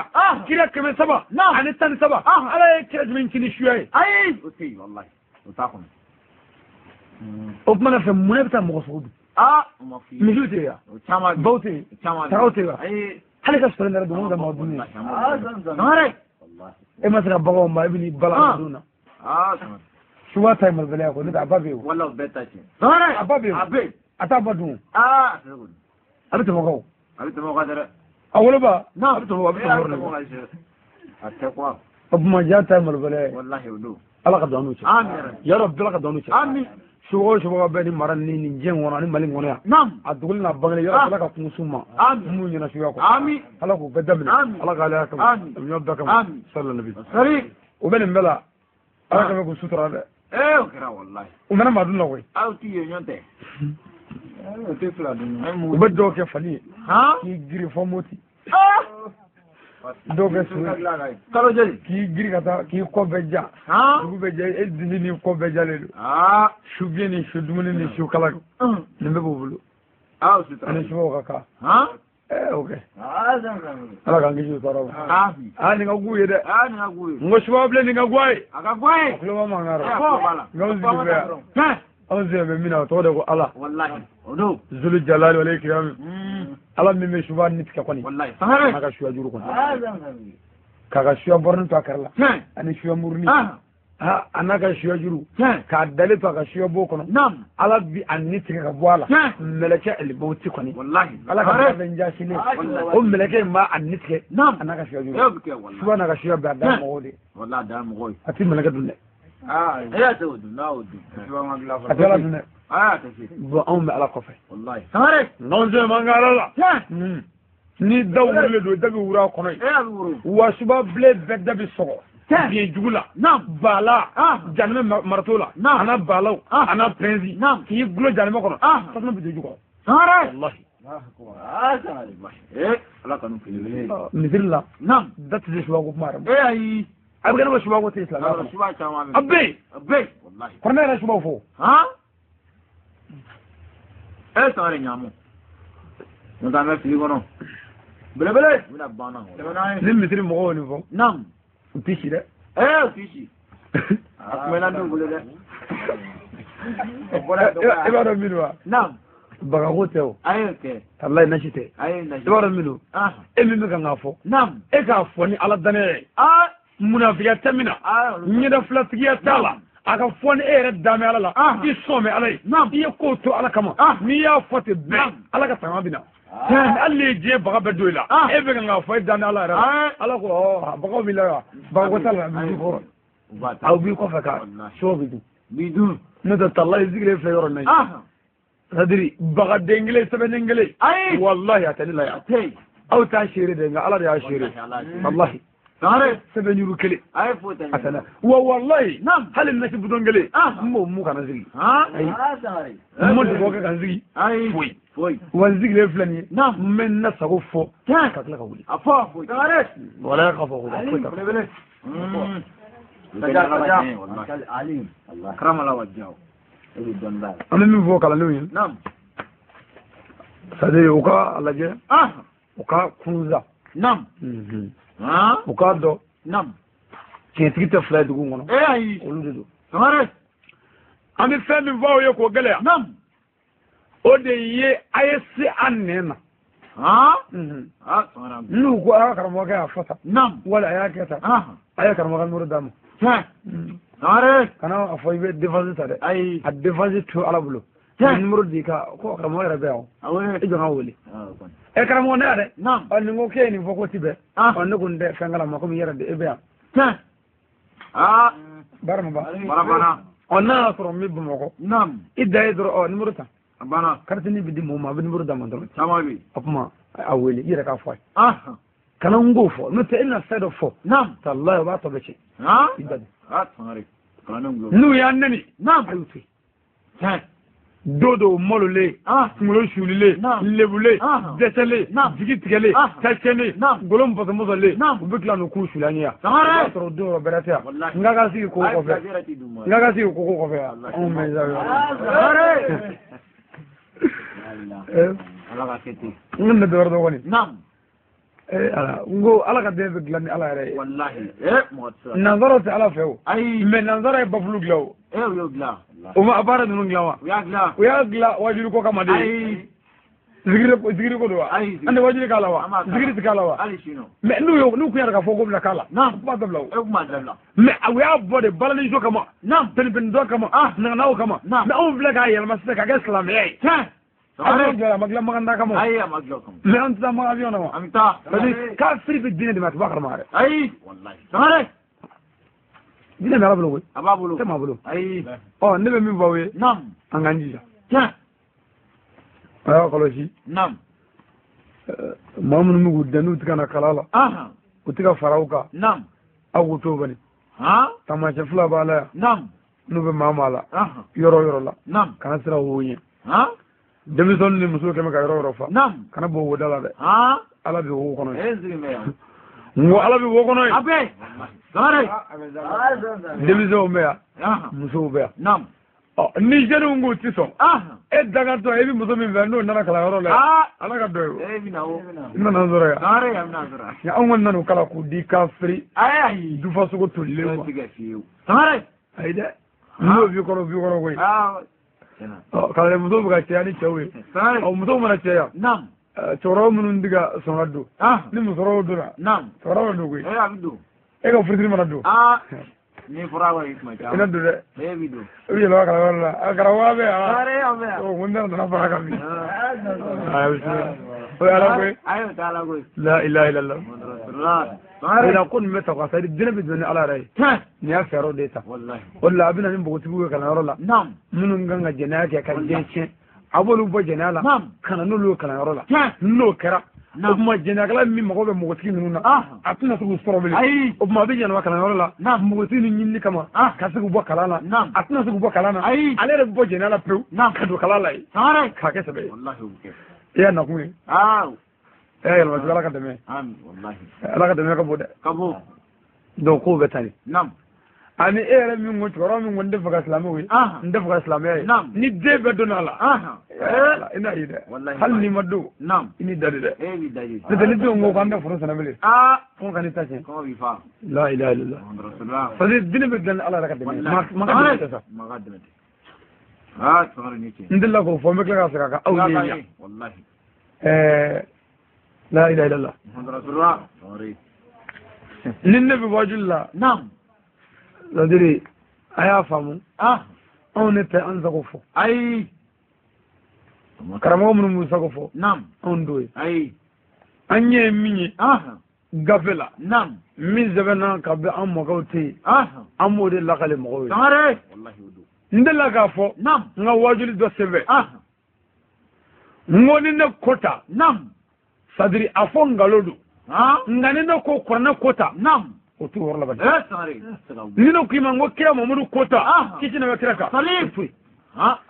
Kira 313, Ala ye kira jumɛn ci ni suya ye? Ayi. O tɛ yen walahi. O t'a kɔnɔ. O kumana fɛ mun bɛ taa mɔgɔ sogo dun? Misiw tɛ yen wa? Baw tɛ yen? Sagaw tɛ yen wa? Hali ka sɔrɔ nɛrɛ dumuni ka mɔgɔ dun ye. Sangare. E ma se ka baganw ma, e bɛ n'i bala dun na. Suba ta ye malobaliya ko n'o tɛ a ba bɛ yen o. Wala o bɛɛ ta tiɲɛ. Sangare. A ba bɛ yen o. A bɛ yen. A t'a ba dun. A bɛ tɛmɛ o kan o. A bɛ tɛmɛ o kan dɛ. A woloba. A bɛ tɛmɛ o kan. A tɛ kuwa. O tuma diɲɛ ta ye malobaliya ye. Walahi o don. Ala ka don an n'u cɛ. Amiina. Yarabi Ala ka don an n'u cɛ. Amiina. Subaga o subaga bɛ ni mara ni nin diɲɛ kɔnɔ ani Mali kɔnɔ yan. A dogolen n'a bangelen yarabi Ala ka kungo s'u ma. Amiina. Minnu ɲɛna suguya kɔ. Amiina. Ala k'u bɛɛ daminɛ. Amiina. Ala k'ale kama. Amiina. Ɲɔ bɛɛ kama. Amiina. Sallallahu alaihi wa sallam. O bɛ nin bɛɛ la. Ala ka k'u sutura dɛ. O kɛra walahi. U mana maa dun la koyi. Aw t'i ye ɲɔgɔn tɛ. O tɛ fila dun. U bɛ dɔw kɛ fali ye. K'i giri fɔ Moti. Dɔw kɛ su ye. Kalo joli. K'i giri ka taa k'i kɔ bɛɛ ja. Dugu bɛ jɛ e disi ni kɔ bɛɛ jalen don. Su bilen ni su dumuni ni su kala. Nin bɛɛ b'u bolo. Ani subaw ka kan. O kɛ. Ala k'an kisi o tɔɔrɔ ma. Nin ka k'u ye dɛ. N ko subaw bilen nin ka guwa ye. A ka guwa ye. A tulo b'a mankan rɔ. Nka anw sigi bɛ yan. Anw sigi bɛ min na o tɔgɔ de ko Ala. Walahi. O don. Zulu jalali wal ikram. Ala min bɛ suba ni tigɛ kɔni. Walahi. A ka suya juru kɔni. K'a ka suya bɔrɔnin to a kɛrɛ la. Ani suya murunin. A n'a ka suya juru. K'a dalen to a ka suya bo kɔnɔ. Ala bi a ni tigɛ ka bɔ a la. Mɛlɛkɛ alimawuti kɔni. Walahi. Ala ka bɛn jasilen. O mɛlɛkɛ in b'a a ni tigɛ. A n'a ka suya juru. Suba n'a ka suya bɛɛ a da mɔgɔw de. Walahi a da mɔgɔw ye. A ti mɛlɛkɛ dun dɛ. E y'a tɛ o dun n'a y'o dun. A tɛ Ala dun dɛ. A tɛ se. Bon anw bɛ Ala kɔfɛ. Walahi. Sangare. N'anw sɛ man ka Ala la. Ni da wurulen don da bɛ wuru a kɔnɔ yen. Wa suba bilen bɛɛ da bɛ sɔgɔ. Biɲɛ jugu la. Bala. Janimɛ marato la. A n'a balaw. A n'a pɛnzi. K'i gulo janimɛ kɔnɔ. Tasuma bɛ don ju kɔrɔ. Sangare. Walahi. Ala kanu kelen. Misiri la. Da tɛ se suba ko kuma yɛrɛ ma. Ayi. A bɛ kɛ ne ko suba ko tɛ silamɛya kɔnɔ. A bɛ yen. A bɛ yen. Kɔrɔnɛ yɛrɛ subaw fɔ. Sangare ɲaamu. N'o tɛ an bɛ fili kɔnɔ. Belebele. U bɛna ban na. Ni misiri mɔgɔw nin fɔ. U tɛ si dɛ. U tɛ si. A kun bɛ na n'u bolo dɛ. I b'a dɔn min wa? Bagako tɛ o. Ayi o tɛ. Walayi nasi tɛ. Ayi nasi. I b'a dɔn min don? E min bɛ kan k'a fɔ. E k'a fɔ ni Ala danaya ye. Munafiya tɛ min na. Ɲɛda filatigiya t'a la. A ka fɔ ni e yɛrɛ danbɛ Ala la. I sɔn bɛ Ala ye. I ye kow to Ala kama. N'i y'a fɔ ten bɛɛ. Ala ka tanga bɛ na. Hali ni ye diɲɛ baga bɛɛ don i la. E bɛ kan k'a fɔ e danbɛ Ala yɛrɛ la. Ala ko bagaw b'i la wa? Bagako t'a la a b'i kɔrɔ. Aw b'i kɔfɛ ka sɔ bɛ dun. B'i dun. N'o tɛ talahi sigilen filɛ yɔrɔ in na. C'est-à-dire bagaden kelen sɛbɛnden kelen. Walahi a tɛ ne la yan. Aw t'a seere dɛ nka Ala de y'a seere. Walahi. Sɛbɛn juru kelen. A tɛ na. Wa walahi hali nasi bidɔn kelen n b'o mun kana sigi. Ayi. N ma dugawu kɛ ka n sigi. Foyi. Wa n sigilen filɛ nin ye. N bɛ n na sago fɔ. Ka tila ka wuli. A fɔ. Walahi k'a fɔ ko foyi t'a la. An bɛ min fɔ kalandenw ye. C'est-à-dire u ka a lajɛ. U ka kunza. U k'a dɔn. Tiɲɛtigi tɛ fila ye dugu kɔnɔ. Olu de don. An bɛ fɛn min fɔ aw ye k'o gɛlɛya. O de ye a ye se a nɛn na. N'u ko a ka karamɔgɔkɛ y'a fɔ tan. Wala a y'a kɛ tan. A ye karamɔgɔ numéro d'a ma. Kana a fɔ i bɛ défense ta dɛ. A défense to Ala bolo. Numéro di ka ko karamɔgɔ yɛrɛ bɛ yan. E jɔn ka wele. E karamɔgɔ ne yɛrɛ. Nin ko k'e ye nin fɔ ko ti bɛn. Ne ko n tɛ fɛn kalama komi i yɛrɛ de e bɛ yan. Baara ma ban. N'a y'a sɔrɔ n bɛ Bamakɔ. I da ye dɔrɔn numéro ta. Carte ni bɛ di mɔgɔ ma a bɛ numéro d'a ma dɔrɔn. O tuma a wele i yɛrɛ k'a fɔ a ye. Kana n k'o fɔ n'o tɛ e bɛna fɛn dɔ fɔ. Talahi o b'a tɔ bɛɛ tiɲɛ. I da don. N'u y'an nɛni. A y'u to yen. Don dɔw malolen, kunkolo sulilen, lebulen, dɛsɛlen, jigi tigɛlen, tacɛlen, golo mɔsɔn-mɔsɔnlen, u bɛ tila n'u k'u suli an ye yan. O b'a sɔrɔ don yɔrɔ bɛrɛ tɛ yan. N k'a ka sigi koko kɔfɛ, n k'a ka sigi koko kɔfɛ yan. Anw bɛ n ka nin dɔ wɛrɛ dɔ kɔni. Ala n ko ala ka den bɛ dilan ni ala yɛrɛ ye. Nanzaraw tɛ ala fɛ o. Mais nanzara ye bafulu dilan o. O ma baara ninnu dilan wa? U y'a dilan wajuli ko kama de. Zikiri ko don wa? An tɛ wajuli k'a la wa? Zikiri tɛ k'a la wa? Mais n'u kun yɛrɛ ka fɔ ko bɛna k'a la, u b'a dabila o. Mais u y'a bɔ de balanijo kama, pɛnipɛnidɔ kama, naganaw kama. Mais anw filɛ k'a yɛlɛma sisan k'a kɛ silamɛya ye. Avion dilan a ma dilan Makan kama. Ayi, a ma dilan kama. Mais an tɛ taa Makan avion na wa? An bɛ taa. Parce que kafiri bɛ diinɛ de ma, a tɛ bɔ a kalama yɛrɛ. Ayi. Walahi. Sangare. Diinɛ bɛ Ala bolo koyi. A b'a bolo. Tɛ maa bolo. Ayi. Ɔ ne bɛ min fɔ aw ye. Naam. An k'an jija. Tiɲɛ. A y'a kɔlɔsi. Naam. Maa minnu bɛ k'u dɛn n'u tɛ ka na kalan la. U tɛ ka fara aw kan. Naam. Aw k'u to bani. Taamasiyɛn fila b'a la yan. Naam. N'u bɛ maa maa la. Yɔrɔ o yɔrɔ la. Naam. Kana siran o ɲɛ. Denmisɛnnin ni muso kɛmɛ ka yɔrɔ yɔrɔ fa. Kana bɔ wo da la dɛ. Ala bɛ wo kɔnɔ yen. N ko ala bɛ wo kɔnɔ yen. Denmisɛnw bɛ yan, musow bɛ yan. Ɔ ni jeunes k'u ti sɔn. E dangantɔ e bɛ muso min fɛ n'o nana kalanyɔrɔ la yan. Ala ka dɔ ye o. I bɛna n'an sɔrɔ yan. Nka anw kɔni nan'u kalan k'u di kafiri. Dufa sogo tolilen ma. Ayi dɛ. N'o b'i kɔrɔ b'i kɔrɔ koyi. Kalanden musow bɛ ka caya ni cɛw ye. Ɔ musow mana caya. Cɛkɔrɔba minnu tɛ ka sɔn ka don. Ni musokɔrɔbaw donna. Cɛkɔrɔba bɛ don koyi. E ka furusiri mana don. Ni fɔra wa i kuma caman. I na don dɛ. E b'i don. I bɛ yɛlɛma kalanyɔrɔ la. A karamɔgɔ bɛ yan. Sangare. Ɔ ko n nana fara kan bi. Ayi bisimila. O ye ala koyi. Ayi o tɛ ala koyi. La ilaha illallah. Sangare. Ko nin bɛ ta quoi, c'est à dire diinɛ bɛ don ni ala yɛrɛ ye. Nin y'a fɛɛrɛw de ta. O de la a bɛ na ni npogotigiw ye kalanyɔrɔ la. Minnu kan ka jɛnɛya kɛ ka diɲɛ tiɲɛ. A b'olu bɔ jɛnɛya la. Ka na n'olu ye kalanyɔrɔ la. N'o kɛra. O tuma jɛnɛyakɛla min mago bɛ npogotigi ninnu na, a tɛna se k'u sɔrɔ bilen. O tuma a bɛ yɛlɛma kalanyɔrɔ la npogotigi ninnu ɲinini kama ka se k'u bɔ kalan na. A tɛna se k'u bɔ kalan na. Ale yɛrɛ bɛ bɔ jɛnɛya la pewu ka don kalan la yen. K'a kɛ sɛbɛ ye. I y'a nakun ye. E y'a yɛlɛma cogo ala ka dɛmɛ. Ala ka dɛmɛ ka bon dɛ. Donc kow bɛ tan de. Ani e yɛrɛ min ko cɛkɔrɔba min ko n tɛ fɛ ka silamɛw ye, n tɛ fɛ ka silamɛya ye, ni den bɛɛ donna a la, i n'a ye dɛ, hali n'i ma don, i n'i da de dɛ. N'o tɛ ni denw ko k'an tɛ foro sɛnɛ bilen, kɔngɔ ka n'i ta tiɲɛ. La ilaha illallah. Parce que diinɛ bɛ dilan ni ala yɛrɛ ka dɛmɛ ye. Ma ka dɛmɛ tɛ sa. N delila k'o fɔ, n bɛ tila ka segin a kan aw ye yan. La ilaha illallah. Ni ne bɛ wajuli la. C'est-à-dire a y'a faamu. Anw ne tɛ an sago fɔ. Ayi. Karamɔgɔ minnu b'u sago fɔ. Anw t'o ye. Ayi. An ɲɛ ye min ye. Gafe la. Min sɛbɛnna ka bɛn an mɔkɛw tɛ yen. An b'o de lakale mɔgɔw ye. N delila k'a fɔ. N ka wajuli dɔ sɛbɛn. N ko ni ne ko ta. C'est-à-dire a fɔ nkalon don. Nka ni ne ko kuranɛ ko ta. O t'o yɔrɔ laban. Ni ne ko i ma n ko kira Mamadu ko ta, kisi na bɛ kira kan. O to yen.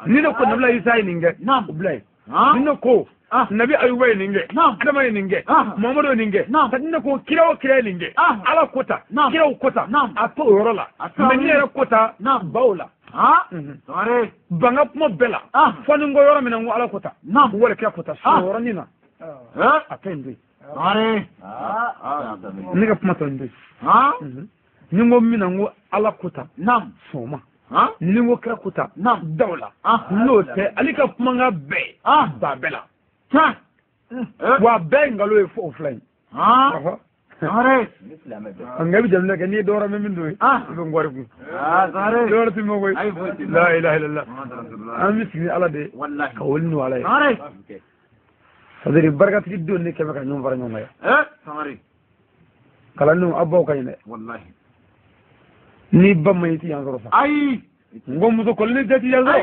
Ni ne ko Nabila Isa ye nin kɛ, o bila yen. Ni ne ko Nabi Ayuba ye nin kɛ, Adama ye nin kɛ, Mamadu ye nin kɛ, ni ne ko kira o kira ye nin kɛ, Ala ko ta, kiraw ko ta, a t'o yɔrɔ la. Mais ne yɛrɛ ko ta, baw la. Ban ka kuma bɛɛ la. Fɔ ni n ko yɔrɔ min na n ko Ala ko ta, wali kira ko ta, sɔrɔ yɔrɔnin na. A tɛ nin to yen. Ne ka kuma tɔ nin to yen. Ni n ko min na n ko Ala ko ta, sɔn ma. Ni n ko kira ko ta, daw la. N'o tɛ ale ka kumakan bɛɛ ba bɛɛ la. Wa bɛɛ ye nkalon ye fo o fila in. Nka i bɛ jateminɛ kɛ n'i ye dɔwɛrɛ mɛn min don ye, i bɛ n kɔri kun. Dɔwɛrɛ tɛ mɛn koyi. La ilaha illallah. An bɛ sigi ni Ala de ye, ka wuli n'o Ala ye. C'est-à-dire barikatigi denw de kɛmɛ ka ɲɔgɔn fara ɲɔgɔn kan yan. Kalandenw aw baw ka ɲi dɛ. N'i ba ma ɲi i ti yan sɔrɔ sa. Ayi. N ko muso kɔlɔlen den ti yan sɔrɔ.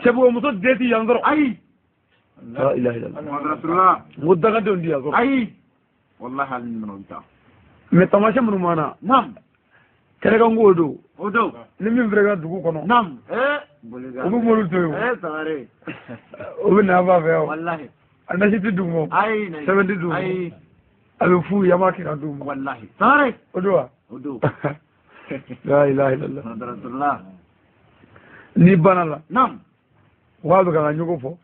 Cɛbugu muso den ti yan sɔrɔ. Ayi. La ilaha illallah. N ko dangadenw ti yan sɔrɔ. Ayi. Wallahi hali ni nana u bɛ taa. Mais taamasiyɛn minnu b'an na. Kɛnɛkanko don. O don. Ni min fɛrɛ ka dugu kɔnɔ. Naam. O bɛ mori to yen. Sangare. O bɛ na ba fɛ yan. Walahi. A nasi tɛ d'u ma. Ayi. Sɛbɛn tɛ d'u ma. Ayi. A bɛ f'u ye an b'a kɛ ka d'u ma. Walahi. Sangare. O don wa? O don. La ilaha illallah. Rasulullah. N'i banna la. Naam. Wa bɛ ka n ka ɲɔgɔn fɔ.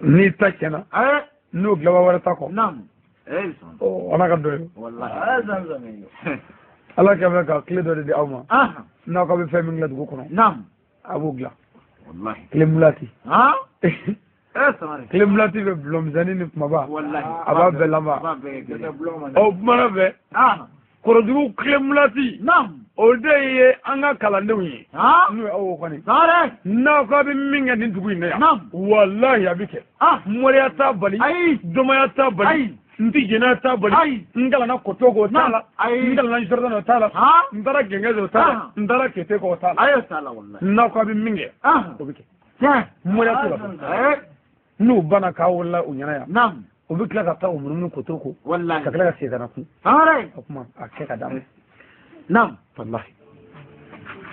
N'i ta tiɲɛna. N'o dilanba wɛrɛ ta kɔ. Naam. Ala ka dɔ ye. Walahi. Ala kɛ bɛ ka tile dɔ de di aw ma. N'aw ka bɛ fɛn min dilan dugu kɔnɔ. Naam. A b'o dilan. Walahi. Tile mulati. Sangare. Tile mulati bɛ bulon misɛnnin ni kumaba. Walahi. A b'a bɛɛ laban. A b'a bɛɛ kɛ. O kumana fɛ. Kɔrɔjugu tile mulati. Naam. O de ye an ka kalandenw ye. N'o ye aw kɔni. Sangare. N'aw k'a bɛ min kɛ nin dugu in na yan. Naam. Walahi a bɛ kɛ. Moriya t'a bali. Ayi. Dɔnbaya t'a bali. Ayi. N ti jɛnɛ t'a bali. Ayi. N kalanna kɔtɔ k'o t'a la. Ayi. N kalanna jardin o t'a la. N taara gɛngɛ o t'a la. N taara kete k'o t'a la. Ayi o t'a la walahi. N'aw k'a bɛ min kɛ. O bɛ kɛ. Tiɲɛ. Moriya t'o la. N'u banna k'a wolola u ɲɛna yan. Naam. O bɛ tila ka taa o munumunu kotoro ko. Walahi. Ka tila ka segin ka na kun. Sangare. O tuma a kɛ ka d'a ma. Naam. Walahi.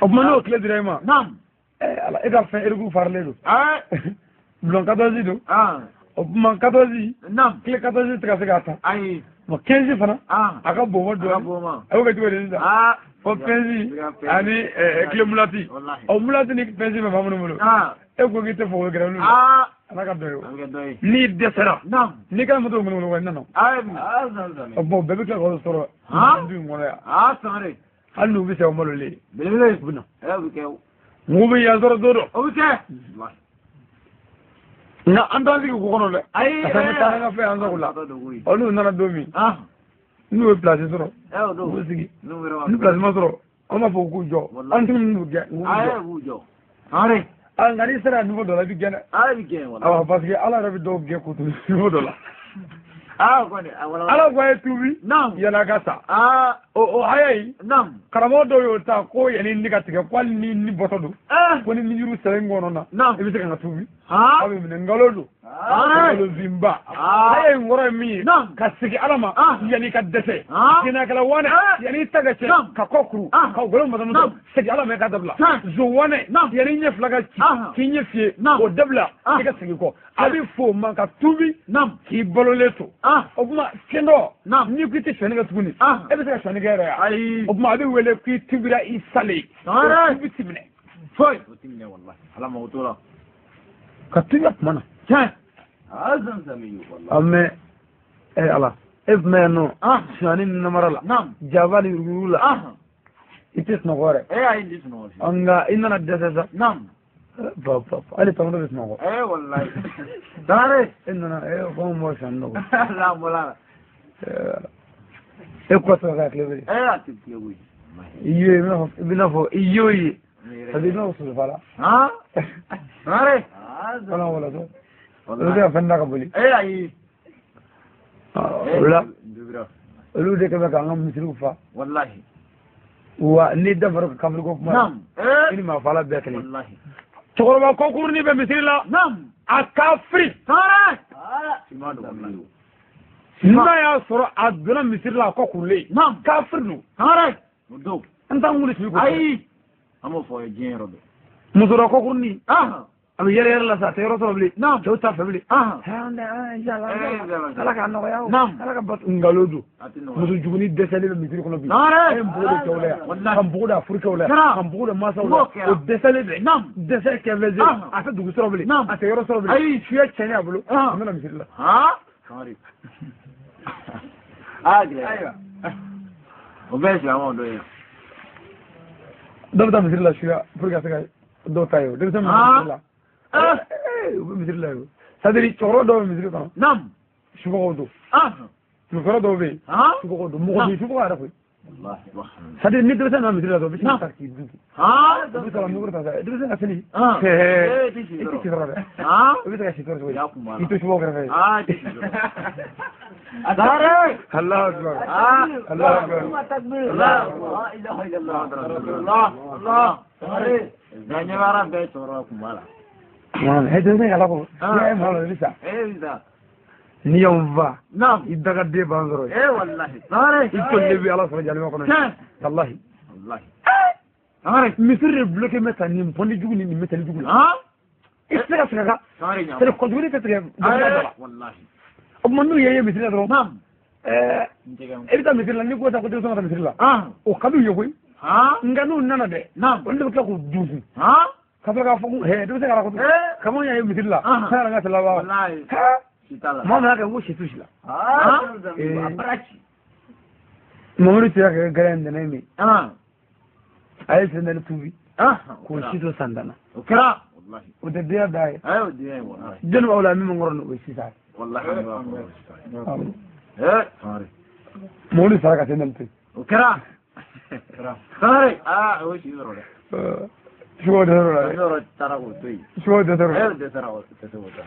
O tuma n'o tile dira e ma. Naam. Ala e ka fɛn eriku farilen don. Bulon 14 don. O tuma 14. Naam. Tile 14 tɛ ka se k'a ta. Ayi. Bon 15 fana. A ka bon ma dɔɔnin. A ka bon ma. A b'o kɛ cogo di sisan? Fɔ 15 ani tile mulati. O mulati ni 15 bɛ maa minnu bolo. E ko k'i tɛ fɔ o gɛrɛ olu la. Ala ka dɔ ye. N'i dɛsɛra. Naam. N'i ka moto ŋunuŋunu kɔ i nana. Ayi. Bon bɛɛ bɛ tila k'o sɔrɔ. Du in kɔnɔ yan. Sangare. Hali n'u bɛ se o malolen. Belebele. U bɛ na. O bɛ kɛ. Mugu bɛ yan sɔrɔ don dɔ. O bɛ kɛ. Nka an t'an sigi k'u kɔnɔ dɛ. Ayi. Ka taa an ka fɛn an sago la. Ɔ n'u nana don min. N'u ye place sɔrɔ. U bɛ sigi. Ni place ma sɔrɔ an b'a fɔ k'u jɔ. An tɛ minnu gɛn. K'u jɔ. Sangare. Nka n'i sera niveau dɔ la i bɛ gɛn dɛ. I bɛ gɛn walahi. Awɔ parce que Ala yɛrɛ bɛ dɔw gɛn k'u to niveau dɔ la. Kɔni a wala. Ala ko a ye tuubi. Naam. Yan'a ka sa. O haya in. Naam. Karamɔgɔ dɔw y'o ta ko yanni ni ka tigɛ ko hali ni ni bɔtɔ don. Ko ni nijuru sɛbɛn kɔnɔ na. Naam. I bɛ se ka n ka tuubi. A bɛ minɛ nkalon don. Nkalonfinba. Haya in kɔrɔ ye min ye. Naam. Ka segin Ala ma. Yanni ka dɛsɛ. Jɛnɛkɛla wanɛ. Yanni i ta ka cɛ. Ka kɔ kuru. Ka golo mɔtɔmɔtɔ. Segin Ala ma i ka dabila. Zo wanɛ. Yanni ɲɛ fila ka ci. K'i ɲɛ fiyɛ. O dabila. I ka segin kɔ. A bɛ fɔ o ma ka tuubi. Naam. K'i balolen to. O tuma fɛn dɔ. Naam. N'i ko i tɛ sonyali kɛ tuguni. E bɛ se ka sonyali kɛ yɛrɛ ya. Ayi. O tuma a bɛ wele k'i tubira i salen. Sangare. O tubi ti minɛ. Foyi. O ti minɛ walahi. Ala mago t'o la. Ka tubi a tuma na. Tiɲɛ. Mɛ Ala e tun bɛ yan nɔ. Sonyali ni namara la. Naam. Jaba ni yuruguyurugu la. I tɛ sunɔgɔ yɛrɛ. Ayi n tɛ sunɔgɔ fiyewu. Nka i nana dɛsɛ sa. Naam. Ba ba hali tamatɔ bɛ sunɔgɔ. Walahi. Sangare. E nana ko n bɔ sonyali nɔgɔ. Ala bɔra la. E kɔ sɔrɔ ka tile bere. A tɛ tile koyi. I ye i bɛna fɔ i y'o ye. Parce que i bɛna fɔ sosofa la. Sangare. Wala wala so. O bɛ se ka fɛn da ka boli. Ayi. O la olu de kɛ bɛ k'an ka misiriw fa. Walahi. Wa n'i dafara ka kafiri ko kuma. Naam. I ni maa fa la bɛɛ kelen. Walahi. Cɛkɔrɔba kɔkurunin bɛ misiri la. Naam. A kafiri. Sangare. N'a y'a sɔrɔ a donna misiri la a kɔ kurulen. Naam. Kafiri don. Sangare. O don. An t'an wuli sigi ko. Ayi. An b'o fɔ diɲɛ yɔrɔ bɛɛ. Muso dɔ kɔkurunin. A bɛ yɛrɛ yɛrɛ la sa a tɛ yɔrɔ sɔrɔ bilen. Naam. Cɛw t'a fɛ bilen. Ala k'a nɔgɔya o. Naam. Ala ka bato. Nkalon don. Muso jugunin dɛsɛlen bɛ misiri kɔnɔ bi. Sangare. A ye npogo don cɛw la yan. Walahi. Ka npogo don a furukɛw la yan. Ka npogo don mansaw la yan. O dɛsɛlen bɛ. Naam. Dɛsɛ kɛmɛ a tɛ dugu sɔrɔ bilen. Naam. A tɛ yɔrɔ sɔrɔ bilen. Ayi. Suya tiɲɛnen a bolo. A bɛna misiri la. Sangare. Gɛlɛya. O bɛɛ ye silamɛw dɔ ye. Dɔw bɛ taa misiri la suya pour que ka se ka dɔw ta ye o. Denmisɛnnin bɛ misiri la. U bɛ misiri la ye o. C'est à dire cɛkɔrɔba dɔw bɛ misiri kɔnɔ. Naam. Subagaw don. Musokɔrɔba dɔw bɛ yen. Subagaw don. Mɔgɔ bɛ subaga yɛrɛ koyi. C'est à dire ni denmisɛn nana misiri la dɔrɔn u bɛ sin ka taa k'i dun. U bɛ sɔrɔ micro ta sa. Denmisɛn ka seli. I tɛ si sɔrɔ dɛ. I bɛ se ka si sɔrɔ cogo di? I to subaw kɛrɛfɛ. I tɛ si sɔrɔ. Sangare. Allahu akbar. Allahu akbar. La ilaha illallah. Allah. Allah. Sangare. Nka ɲɛ bɛ ala bɛɛ cɛkɔrɔba kun b'a la. Denmisɛn ka ala ko. N'i y'a ye maa la i bɛ sa. I bɛ sa. N'i y'anw fa Naam. i dagaden b'an sɔrɔ yen. Eh wallahi. Sangare. I tolilen bɛ Ala sɔrɔ jahanama kɔnɔ yen. Walahi. Wallahi. Sangare. Misiri de bloqué bɛ tan nin pɔndi jugu ni nin mɛtɛli jugu la. Han? I tɛ se ka segin a kan. Sangare ɲamu. C'est-à-dire kɔjuguni tɛ tigɛ jamana da la. Wallahi. O tuma n'u ye misiri la dɔrɔn. Naam. Ɛɛ N tɛgɛ. e bɛ taa misiri la n'i ko taa ko denmisɛnw ka taa misiri la. Han. O ka d'u ye koyi. Han? Nka n'u nana dɛ. Naam. Olu de bɛ tila k'u dunkun. Han? Ka sɔrɔ k'a fɔ ko hɛ denmisɛn ka ko. Eh. Kama y'a ye misiri la. Ahan. K'a yɛrɛ ka seli laban. Wallahi. Ha. Si t'a la. Maa min y'a kɛ n ko si t'u si la. Han? Eh. A bara ci. Mamadu sera ka kɛ gɛrɛ ntɛnɛn min. Han. A ye sendali tubi. Han. K'o si to san tan na. O kɛra. Wallahi. O tɛ denya da ye. Ayi o diɲɛ ye wallahi. Jɔnni b'aw la min bɛ n kɔrɔ nin o ye sisan ye. Wallahi an b'a kɔrɔ sisan. Awɔ. Eh. Sangare. Mamadu sara ka sendali to yen. O kɛra. Sangare. Ah o si sɔrɔ dɛ. Sugaw dɛsɛr'o la dɛ. Yɔrɔ taara k'o to yen. Sugaw dɛsɛr'o la. E dɛsɛra o tɛ se k'o ta.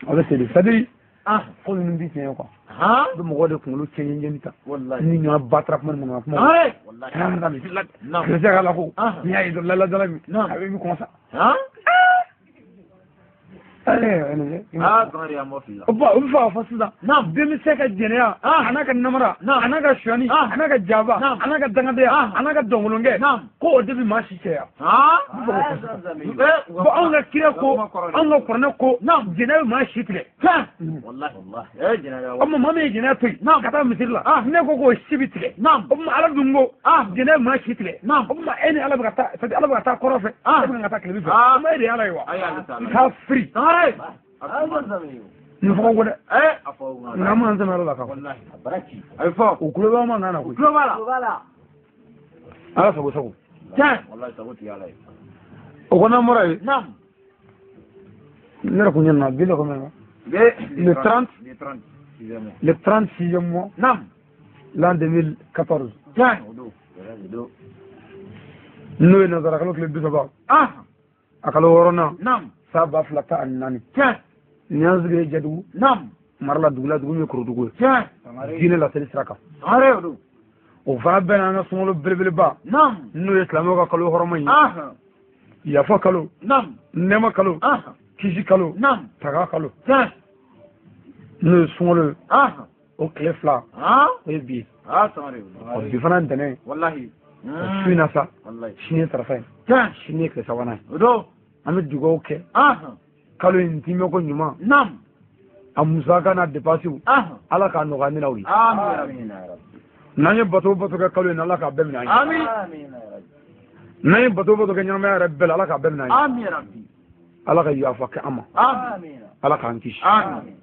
A bɛ seli c'est à dire Ah. ko ninnu tɛ tiɲɛ ye quoi. Han? A bɛ mɔgɔw de kunkolo cɛn ta. Wallahi. Ni ɲɔgɔn batara kuma ni manamana kuma. Sangare. Wallahi. An ka misiri la. Naam. Kerecɛn ka la ko. Ah. N'i y'a ye dɔrɔn lala min. Naam. A bɛ kɔn sa. Han? Ayi Ah Sangare an bɔ fili la. O bɛ fɛ k'a fɔ sisan. Naam. Denmisɛn ka jɛnɛya. Ah. A n'a ka namara. Naam. A n'a ka sonyani. Ah. A n'a ka jaba. Naam. A n'a ka dangadenya. Ah. A n'a ka dɔnkolonkɛ. Naam. Ko o de bɛ maa si cɛya. Han? Bon anw ka kira ko anw ka kuranɛ ko Naam. jɛnɛya bɛ maa si tigɛ. Tiɲɛ. Wallahi. Wallahi. Eh jɛnɛya. O tuma maa min ye jɛnɛya to yen. Naam. Ka taa misiri la. Ah. Ne ko k'o si bɛ tigɛ. Naam. O tuma Ala dun ko. Ah. Jɛnɛya bɛ maa si tigɛ. Naam. O tuma e ni Ala bɛ ka taa c'est à dire Ala bɛ ka taa kɔrɔ fɛ. Ah. E bɛ ka taa tilebin fɛ. Ah. O tuma e de ye Ala ye wa. Ayi ale t'a la. Kafiri. Sangare. Nin fɔ ko dɛ. Eh a fɔ Nka an m'an sɛmɛ Ala la ka fɔ. Wallahi. A bara ci. A bɛ fɔ. O kulo b'an man kan na koyi. Tulo b'a la. Ala sago sago. Tiɲɛ. Wallahi sago t'i Ala ye. O kɔnɔ an bɔra yen. Naam. Ne yɛrɛ kun ɲinɛna bi la combien? Le 30. Le 30. Sixième mois. Le 36e mois Naam. l'an 2014. Tiɲɛ. O don. O don. N'o ye nanzara kalo tile 30. Ah. A kalo wɔɔrɔnan. Naam. San 2014. Tiɲɛ. Nin y'an sigilen Jadugu. Naam. Mara la dugu la dugu min ye Korodugu ye. Tiɲɛ. Diinɛ laseli sira kan. Sangare o don. O fana bɛɛ n'an ka sunkalo belebeleba. Naam. N'o ye silamɛw ka kalo hɔrɔma ye. Ah. Yafa kalo. Naam. Nɛɛma kalo. Ah. Kisi kalo. Naam. Taga kalo. Tiɲɛ. N'o ye sunkalo ye. Ah. O tile 2. Ah. O ye bi ye. Ah Sangare o Ɔ don. bi fana ntɛnɛn. Wallahi. O su in na sa. Wallahi. Sini ye tarata ye. Tiɲɛ. Sini ye tile 3nan ye. O don. An bɛ dugawu kɛ. Ah. Kalo in timɛko ɲuman. Naam. A musaka n'a depasiw. Ah. Ala k'a nɔgɔya ne n'aw ye. Amin. N'an ye bato o bato kɛ kalo in na Ala k'a bɛɛ minɛ an ye. Amin. N'an ye bato o bato kɛ ɲɛnamaya yɛrɛ bɛɛ la Ala k'a bɛɛ minɛ an ye. Amin Rabbi. Ala ka yafa kɛ an ma. Amin. Ala k'an kisi. Amin.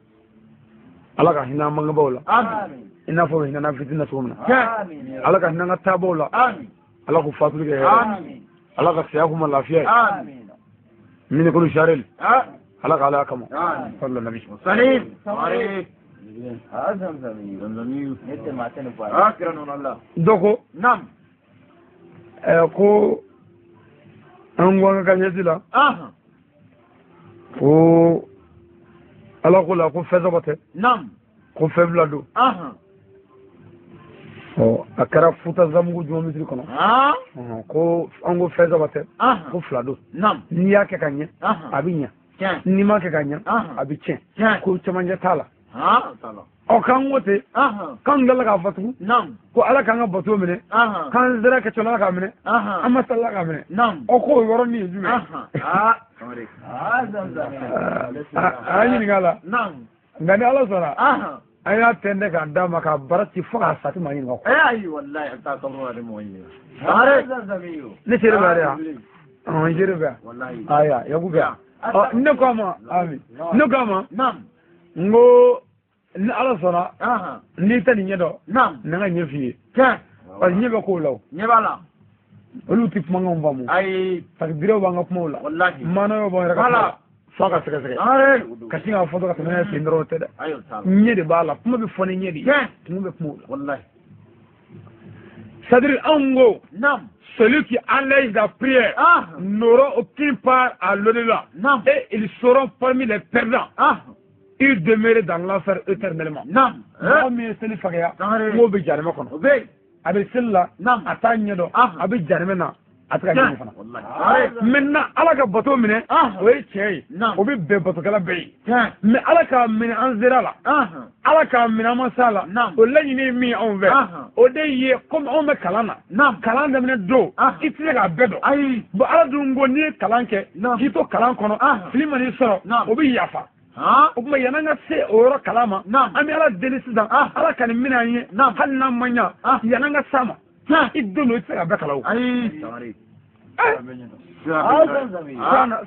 Ala ka hinɛ an bangebaaw la. Amin. I n'a fɔ u hinɛ n'an fitinin na cogo min na. Tiɲɛ. Ala ka hinɛ an ka taabaw la. Amin. Ala k'u fatuli kɛ hɛrɛ ye. Amin. Ala ka saya k'u ma lafiya ye. Amin. Mini kolo sareli. Ah. Ala ka Ala kama. Amin. Sallallahu nabi. Salim. Sangare. Ah kira nɔnɔ la. Dɔ ko Naam. ko an ko an ka ɲɛsi la. Ah. Ko Ala ko la ko fɛn 3 tɛ. Naam. Ko fɛn 2 don. Ah. Ɔ a kɛra Futa Zamugu juma misiri kɔnɔ. Ah. Ko an ko fɛn 3 tɛ. Ah. Ko 2 don. Naam. N'i y'a kɛ ka ɲɛ. Ah. A bɛ ɲɛ. Tiɲɛ. N'i m'a kɛ ka ɲɛ. Ah. A bɛ tiɲɛ. Tiɲɛ. Ko cɛmancɛ t'a la. Ah. T'a la. Ɔ k'an ko ten. Ah. K'an tilala k'a fɔ tugun. Naam. Ko Ala k'an ka bato minɛ. Ah. K'an sera kɛcogo la Ala k'a minɛ. Ah. An ma sali Ala k'a minɛ. Naam. Ɔ k'o yɔrɔnin ye jumɛn ye? Ah. Sangare. A y'an ɲininka a la. Naam. Nka ni Ala sɔnna. Ah. An y'a tɛntɛn k'a d'a ma k'a bara ci fo k'a sa a tɛ maa ɲininka o. Eh ayi wallahi a bɛ taa kaburu la de mɔgɔ ɲininka. Sangare. Ne seere bɛ yan de yan. N seere bɛ yan. Wallahi. Ayiwa Yaku bɛ yan. Ɔ ne ko a ma ami ne ko a ma. Naam. N ko ni Ala sɔnna. Ah. N'i tɛ nin ɲɛ dɔn. Naam. Na n ka ɲɛ f'i ye. Tiɲɛ. Parce que ɲɛ bɛ kow la o. Ɲɛ b'a la. Olu tɛ kumakanw faamu. Ayi. Parce que berew b'an ka kumaw la. Wallahi. Maanaw b'an yɛrɛ ka kumaw Voilà. la. F'a ka sɛgɛsɛgɛ. Sangare. Ka sin k'a fɔ dɔrɔn ka tɛmɛ n'a ye ten dɔrɔn o tɛ dɛ. Ayi o t'a la. Ɲɛ de b'a la kuma bɛ fɔ ni ɲɛ de ye. Tiɲɛ. Tumu bɛ kumaw la. Wallahi. C'est-à-dire anw ko. Naam. Celui qui allège la prière Ah. n'aura aucune part à l'au-delà. Naam. Et ils seront parmi les perdants. Ah. Ils demeurent dans l'enfer éternellement. Naam. Mɔgɔ min ye seli fagaya, Sangare. n k'o bɛ jahanama kɔnɔ. O bɛ yen. A bɛ seli la, Naam. a t'a ɲɛ dɔn, Ah. a bɛ jahanama na. A tɛ ka ɲini fana. Maintenant Ala ka bato minɛ, o ye tiɲɛ ye, o bɛ bɛn batokɛla bɛɛ ye. Mais Ala k'a minɛ an sera la, Ala k'a minɛ an ma s'a la, o laɲini ye min ye anw fɛ, o de ye komi anw bɛ kalan na, kalan daminɛ don, i tɛ se k'a bɛɛ dɔn. Bon Ala dun ko n'i ye kalan kɛ, k'i to kalan kɔnɔ, fili man'i sɔrɔ, o bɛ yafa. O tuma yan'an ka se o yɔrɔ kalan ma, an bɛ Ala deli sisan, Ala ka nin minɛ an ye, hali n'an ma ɲa, yan'an ka s'a ma. I don don i tɛ se ka bɛɛ kalan o. Ayi.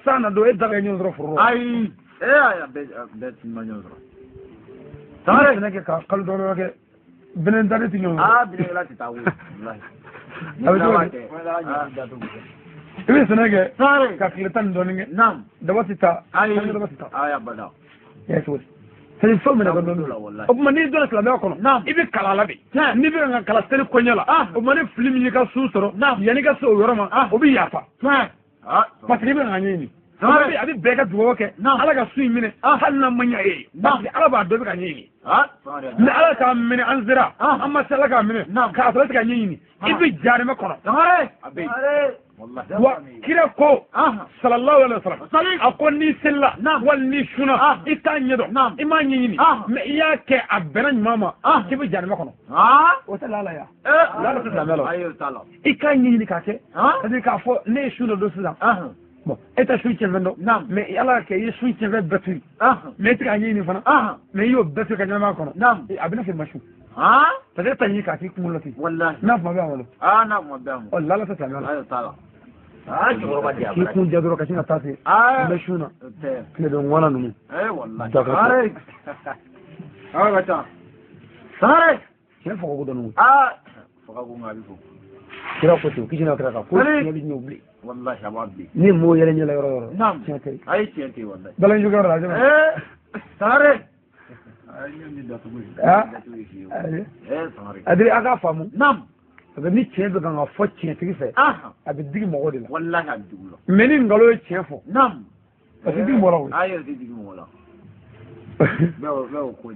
San na don e da ka ɲɔgɔn sɔrɔ foro la. Ayi. Ee bɛɛ ti ma ɲɔgɔn sɔrɔ. Sangare sɛnɛ kɛ ka kalo dɔrɔn kɛ bɛnɛ dalen ti ɲɔgɔn sɔrɔ. Aa bɛnɛkɛla tɛ taa koyi. A bɛ cogo di? I bɛ sɛnɛ kɛ. Sangare. Ka tile 10 ni dɔɔnin kɛ. Naam. Daba tɛ taa. Ayi. Daba tɛ taa. Ayi abada. I y'a cogo di? C'est fɛn minɛ ka dɔɔnin. O tuma n'i donna silamɛya kɔnɔ, i bɛ kalan la de. N'i bɛ ka kalan seli koɲɛ la, o tuma ni fili min y'i ka sun sɔrɔ, yanni i ka se o yɔrɔ ma, o bɛ yafa. Parce que i bɛ ka ɲɛɲini. A bɛ bɛɛ ka dugawu kɛ, Ala ka sun in minɛ, hali n'a ma ɲɛ e ye. Parce que Ala b'a dɔn i bɛ ka ɲɛɲini. Mais Ala k'a minɛ an sera, an ma se Ala k'a minɛ, k'a sɔrɔ e tɛ ka ɲɛɲini, i bɛ jahanama kɔnɔ. Wa kira ko sallallahu alaihi wasallam, a ko n'i selila wali n'i sunna, i t'a ɲɛdɔn, i m'a ɲɛɲini, mais i y'a kɛ a bɛnna ɲuman ma, k'i bɛ jahanama kɔnɔ. O tɛ laala ya, laala tɛ silamɛya la. I k'a ɲɛɲini k'a kɛ, c'est à dire k'a fɔ ne ye sun dɔ don sisan, bon e tɛ sun tiɲɛfɛn dɔn, mais Ala y'a kɛ i ye sun tiɲɛfɛn bɛɛ to yen, mais e tɛ k'a ɲɛɲini fana, mais i y'o bɛɛ to yen ka ɲɛnamaya kɔnɔ, a bɛ n'a fɔ i ma sun. Parce que e t'a ɲini k'a k'i kunkolo la ten. N'a kuma bɛ an bolo. N'a kuma bɛ an bolo. Ɔ laala tɛ silamɛya la. Cɛkɔrɔba di a k'i kun ja dɔrɔn ka sin ka taa ten. N bɛ sun na. Tile bɛ ŋɔna ninnu. Walahi. Sangare. Ka ca. Sangare. Tiɲɛ fɔ ko dɔɔnin. Faga ko nka a bɛ fɔ. Kira ko ten, kisi n'a kira kan ko tiɲɛ bɛ ɲɛ o bilen. Walahi a b'a bilen. Ni mɔgɔw yɛrɛ ɲɛ la yɔrɔ o yɔrɔ. Tiɲɛ tɛ. Ayi tiɲɛ tɛ walahi. Balanju yɔrɔ la jumɛn. Sangare. Adiri a k'a faamu. Naam. Parce que ni tiɲɛ bɛ kan ka fɔ tiɲɛtigi fɛ, a bɛ digi mɔgɔw de la. Walahi a bɛ digi u la. Mais ni nkalon ye tiɲɛ fɔ. Naam. Parce que digi mɔgɔ la koyi. Ayi o tɛ digi mɔgɔ la.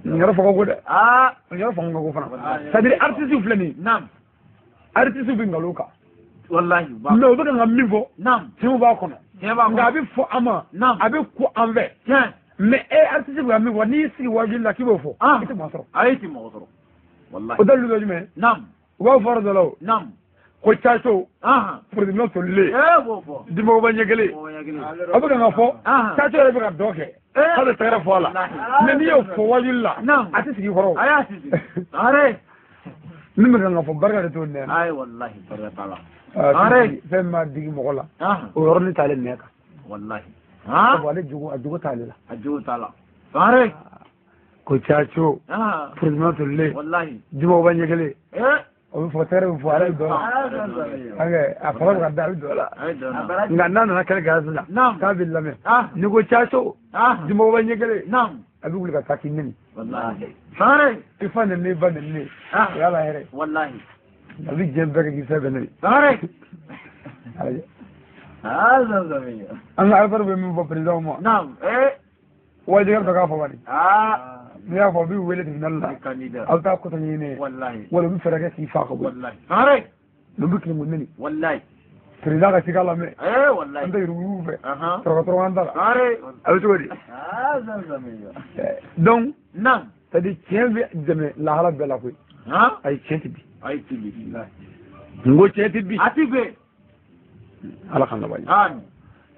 Nin yɔrɔ fɔ ka go dɛ. Nin yɔrɔ fɔ ka go fana. C'est à dire artiste filɛ nin ye. Naam. Artiste bɛ nkalon kan. Walahi. Mais u bɛ kan ka min fɔ. Naam. Tiɲɛw b'a kɔnɔ. Tiɲɛ b'a kɔnɔ. Nka a bɛ fɔ an ma. Naam. A bɛ ko an fɛ. Tiɲɛ. Mais e artiste bɛ ka min fɔ, n'i y'i sigi wajuli la k'i b'o fɔ, i tɛ mɔgɔ sɔrɔ. Ayi i tɛ mɔgɔ sɔrɔ. Walahi. O dalilu dɔ jumɛn? Naam. U b'a fɔ yɔrɔ dɔ la o. Naam. Ko caco. Forodimɛ tolilen. Dimɔgɔba ɲɛ kelen. A bɛ kan ka fɔ. Caco yɛrɛ bɛ ka dɔ kɛ. K'a bɛ tɛgɛrɛ fɔ a la. Mais n'i y'o fɔ wajuli la, a tɛ sigi i kɔrɔ o. Ayi a tɛ sigi. Sangare. Min bɛ kan ka fɔ barika de t'o nɛ na. Ayi walahi barika t'a la. Fɛn min b'a digi mɔgɔ la, o yɔrɔnin t'ale nɛ kan. Walahi. Sabu ale jogo, a jogo t'ale la. A jogo t'a la. Sangare. Ko caco. Forodimɛ tolilen. Walahi. Dimɔgɔba ɲɛ kelen. O bɛ fɔ tɛgɛrɛ bɛ fɔ ale bɛ dɔ la. A fɔra bɛ ka da a bɛ dɔ la. Nka n'a nana kɛnɛ kan sisan, k'a bɛ lamɛn. N'i ko caco, dimɔgɔba ɲɛ kelen, a bɛ wuli ka taa k'i nɛni. Sangare. I fa nɛni, i ba nɛni, o y'a la hɛrɛ ye. Walahi. A bɛ diɲɛ bɛɛ kɛ k'i fɛn bɛɛ nɛni. Sangare. An ka alifari bɛ min fɔ président ma. Wajibikɛ dɔ k'a fɔ bani. N'i y'a fɔ u b'i wele tribunal la, aw bɛ taa kɔtɔ ɲini ye, wala u bɛ fɛɛrɛ kɛ k'i fa ka bɔ. Ninnu bɛ tilen k'u nɛni. Président ka cikan lamɛn. An tɛ yuruguyurugu fɛ. Tɔrɔkɔ an t'a la. A bɛ cogo di? Donc, c'est à dire tiɲɛ bɛ dɛmɛ lahala bɛɛ la koyi. Ayi tiɲɛ tɛ bi. N ko tiɲɛ tɛ bi. A tɛ bi. Ala k'an laban ɲɛ.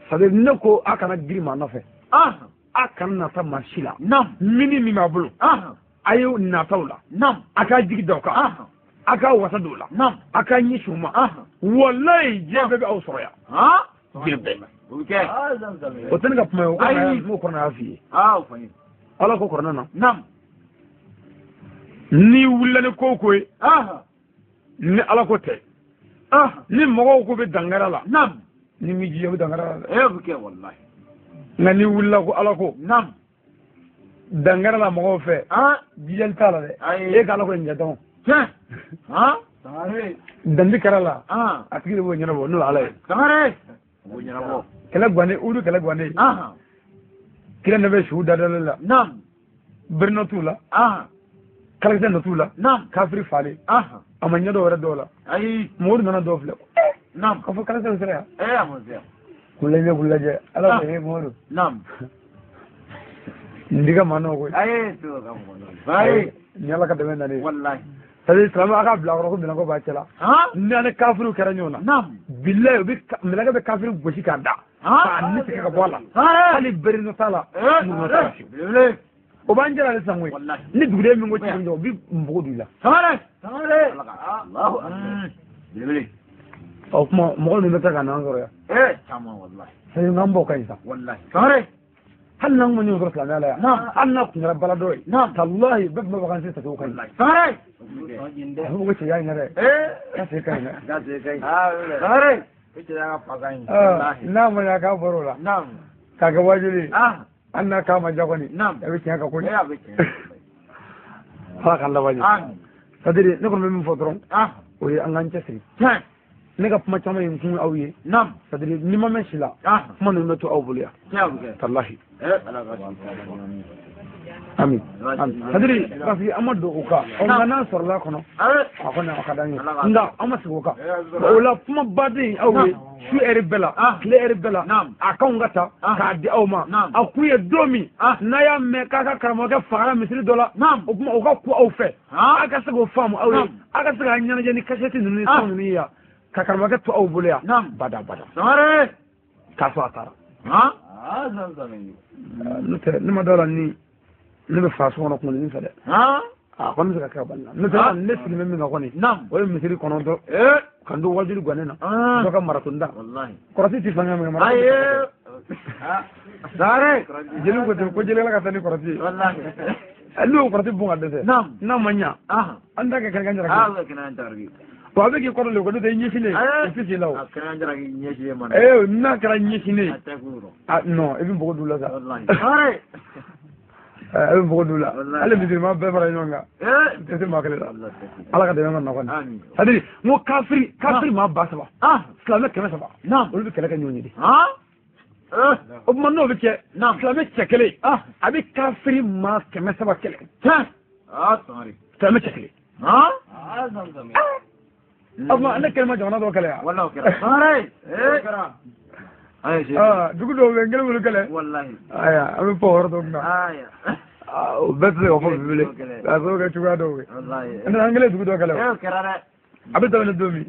C'est à dire ne ko a kana girin maa nɔfɛ. A kana nata maa si la. Min min b'a bolo. A ye nataw la. A k'a jigi da o kan. A k'a wasa don o la. A k'a ɲɛsin o ma. Walayi diɲɛ bɛɛ bɛ aw sɔrɔ yan. Diɲɛ bɛɛ. O tɛ ne ka kuma ye o. Ayi. N ko kɔrɔna y'a f'i ye. Ala ko kɔrɔna na. N'i wulila ni ko o ko ye. Ni Ala ko tɛ. Ni mɔgɔw ko bɛ dankari la. Ni m'i jija u bɛ dankari la dɛ. Nka n'i wulila ko Ala ko. Dankari la mɔgɔw fɛ. Jijali t'a la dɛ. E ka Ala ko in jate. Dandi kɛra la. A tigi de b'o ɲɛnabɔ n'o ye Ala ye. Kɛlɛ gannen, Udu kɛlɛ gannen. Kira ne bɛ su dadalen la. Bere nɔ t'u la. Kalakisɛ nɔ t'u la. Kafiri falen. A ma ɲɛ dɔw wɛrɛ dɔw la. Mɔgɔw nana dɔw filɛ. Ka fɔ kalansen sera yan. K'u lajɛ k'u lajɛ ala ko he Mamadu. Nin ka maa nɔ koyi. Ni ala ka dɛmɛ nalen. C'est-à-dire silamɛ a ka bila kɔrɔ ko minɛnko b'a cɛ la. Ni ani kafiriw kɛra ɲɔgɔn na. Bilayi u bɛ mɛlɛkɛ bɛ kafiri gosi k'a da. K'a ni tigɛ ka bɔ a la. Hali bere nɔ t'a la. Muru nɔ t'a la fiyewu. O b'an jɛra ale sisan koyi. Ni duguden min ko ci jɔ o bɛ npogo don i la. O kuma mɔgɔ ninnu bɛ taa ka n'an sɔrɔ yan. C'est-à-dire n'an b'o ka ɲi sa. Hali n'an ma ɲɔgɔn sɔrɔ silamɛya la yan. Hali n'a kun kɛra baladɔ ye. Walahi bɛɛ tun bɛ vacances ta cogo ka ɲi. A bɛ ko cɛya in dɛ. K'a se ka ɲi dɛ. N'a ma ɲa k'a bɔra o la. K'a kɛ wajuli ye. Hali n'a k'a ma diya kɔni. A bɛ tiɲɛ kan koyi. Ala k'an laban ɲɛ. C'est-à-dire ne kɔni bɛ min fɔ dɔrɔn. O ye an k'an cɛsiri. Ne ka kuma caman ye n kun aw ye. C'est-à-dire ni ma mɛn si la. Kuma ninnu bɛ to aw bolo yan. Walahi. Amin. C'est-à-dire parce que an ma don o kan. Nka n'an sɔrɔla a kɔnɔ. A kɔni a ka d'an ye. Nka an ma sigi o kan. O la kuma baden aw ye. Su ɛri bɛɛ la. Tile ɛri bɛɛ la. A kanw ka ta. K'a di aw ma. A kun ye don min. N'a y'a mɛn k'a ka karamɔgɔkɛ fagara misiri dɔ la. O kuma o ka ku aw fɛ. A ka se k'o faamu aw ye. A ka se k'a ɲɛnajɛ ni kasɛti ninnu ni fɛn ninnu ye yan. Ka karamɔgɔkɛ to aw bolo yan. Bada bada. K'a sɔrɔ a taara. N'o tɛ ne ma dɔn la ni ne bɛ fa so kɔnɔ kunkolodimi fɛ dɛ. A kɔni bɛ se ka kɛ ka bali la. N'o tɛ ne sigilen bɛ min kan kɔni. O ye misiri kɔnɔntɔn. Ka n to wajuli gannen na. Dɔ ka maraton da. Kɔrɔsi ti fanga min mara. Jeliw ko ten ko jelikɛla ka taa ni kɔrɔsi ye. N'o kɔrɔsi bon ka dɛsɛ. N'a ma ɲa. An t'a kɛ kɛnɛkan jalaki. Wa a bɛ k'i kɔrɔ de ko n'o tɛ i ɲɛsinnen o tɛ s'i la o. N'a kɛra ɲɛsinnen ye. Non i bɛ npogo don la sa. A bɛ npogo don la. Hali misirima bɛɛ fara ɲɔgɔn kan. Tɛ se maa kelen la. Ala ka dɛmɛ ka nɔgɔn. C'est-à-dire n ko kafiri maa 3000. Silamɛ 300. Olu bɛ kɛlɛ kɛ ɲɔgɔn ye de. O tuma n'o bɛ kɛ. Silamɛ cɛ kelen. A bɛ kafiri maa 300 kɛlɛ. Silamɛ cɛ kelen. O tuma ne kelen ma jamana dɔ kɛlɛ yan. Dugu dɔw bɛ yen n kelen b'olu kɛlɛ. Ayiwa an bɛ fɔ o yɔrɔ dɔw kunna. O bɛɛ tɛ se ka fɔ bi bilen. K'a sababu kɛ cogoya dɔw ye. An kelen dugu dɔ kɛlɛ o. A bɛ daminɛ don min.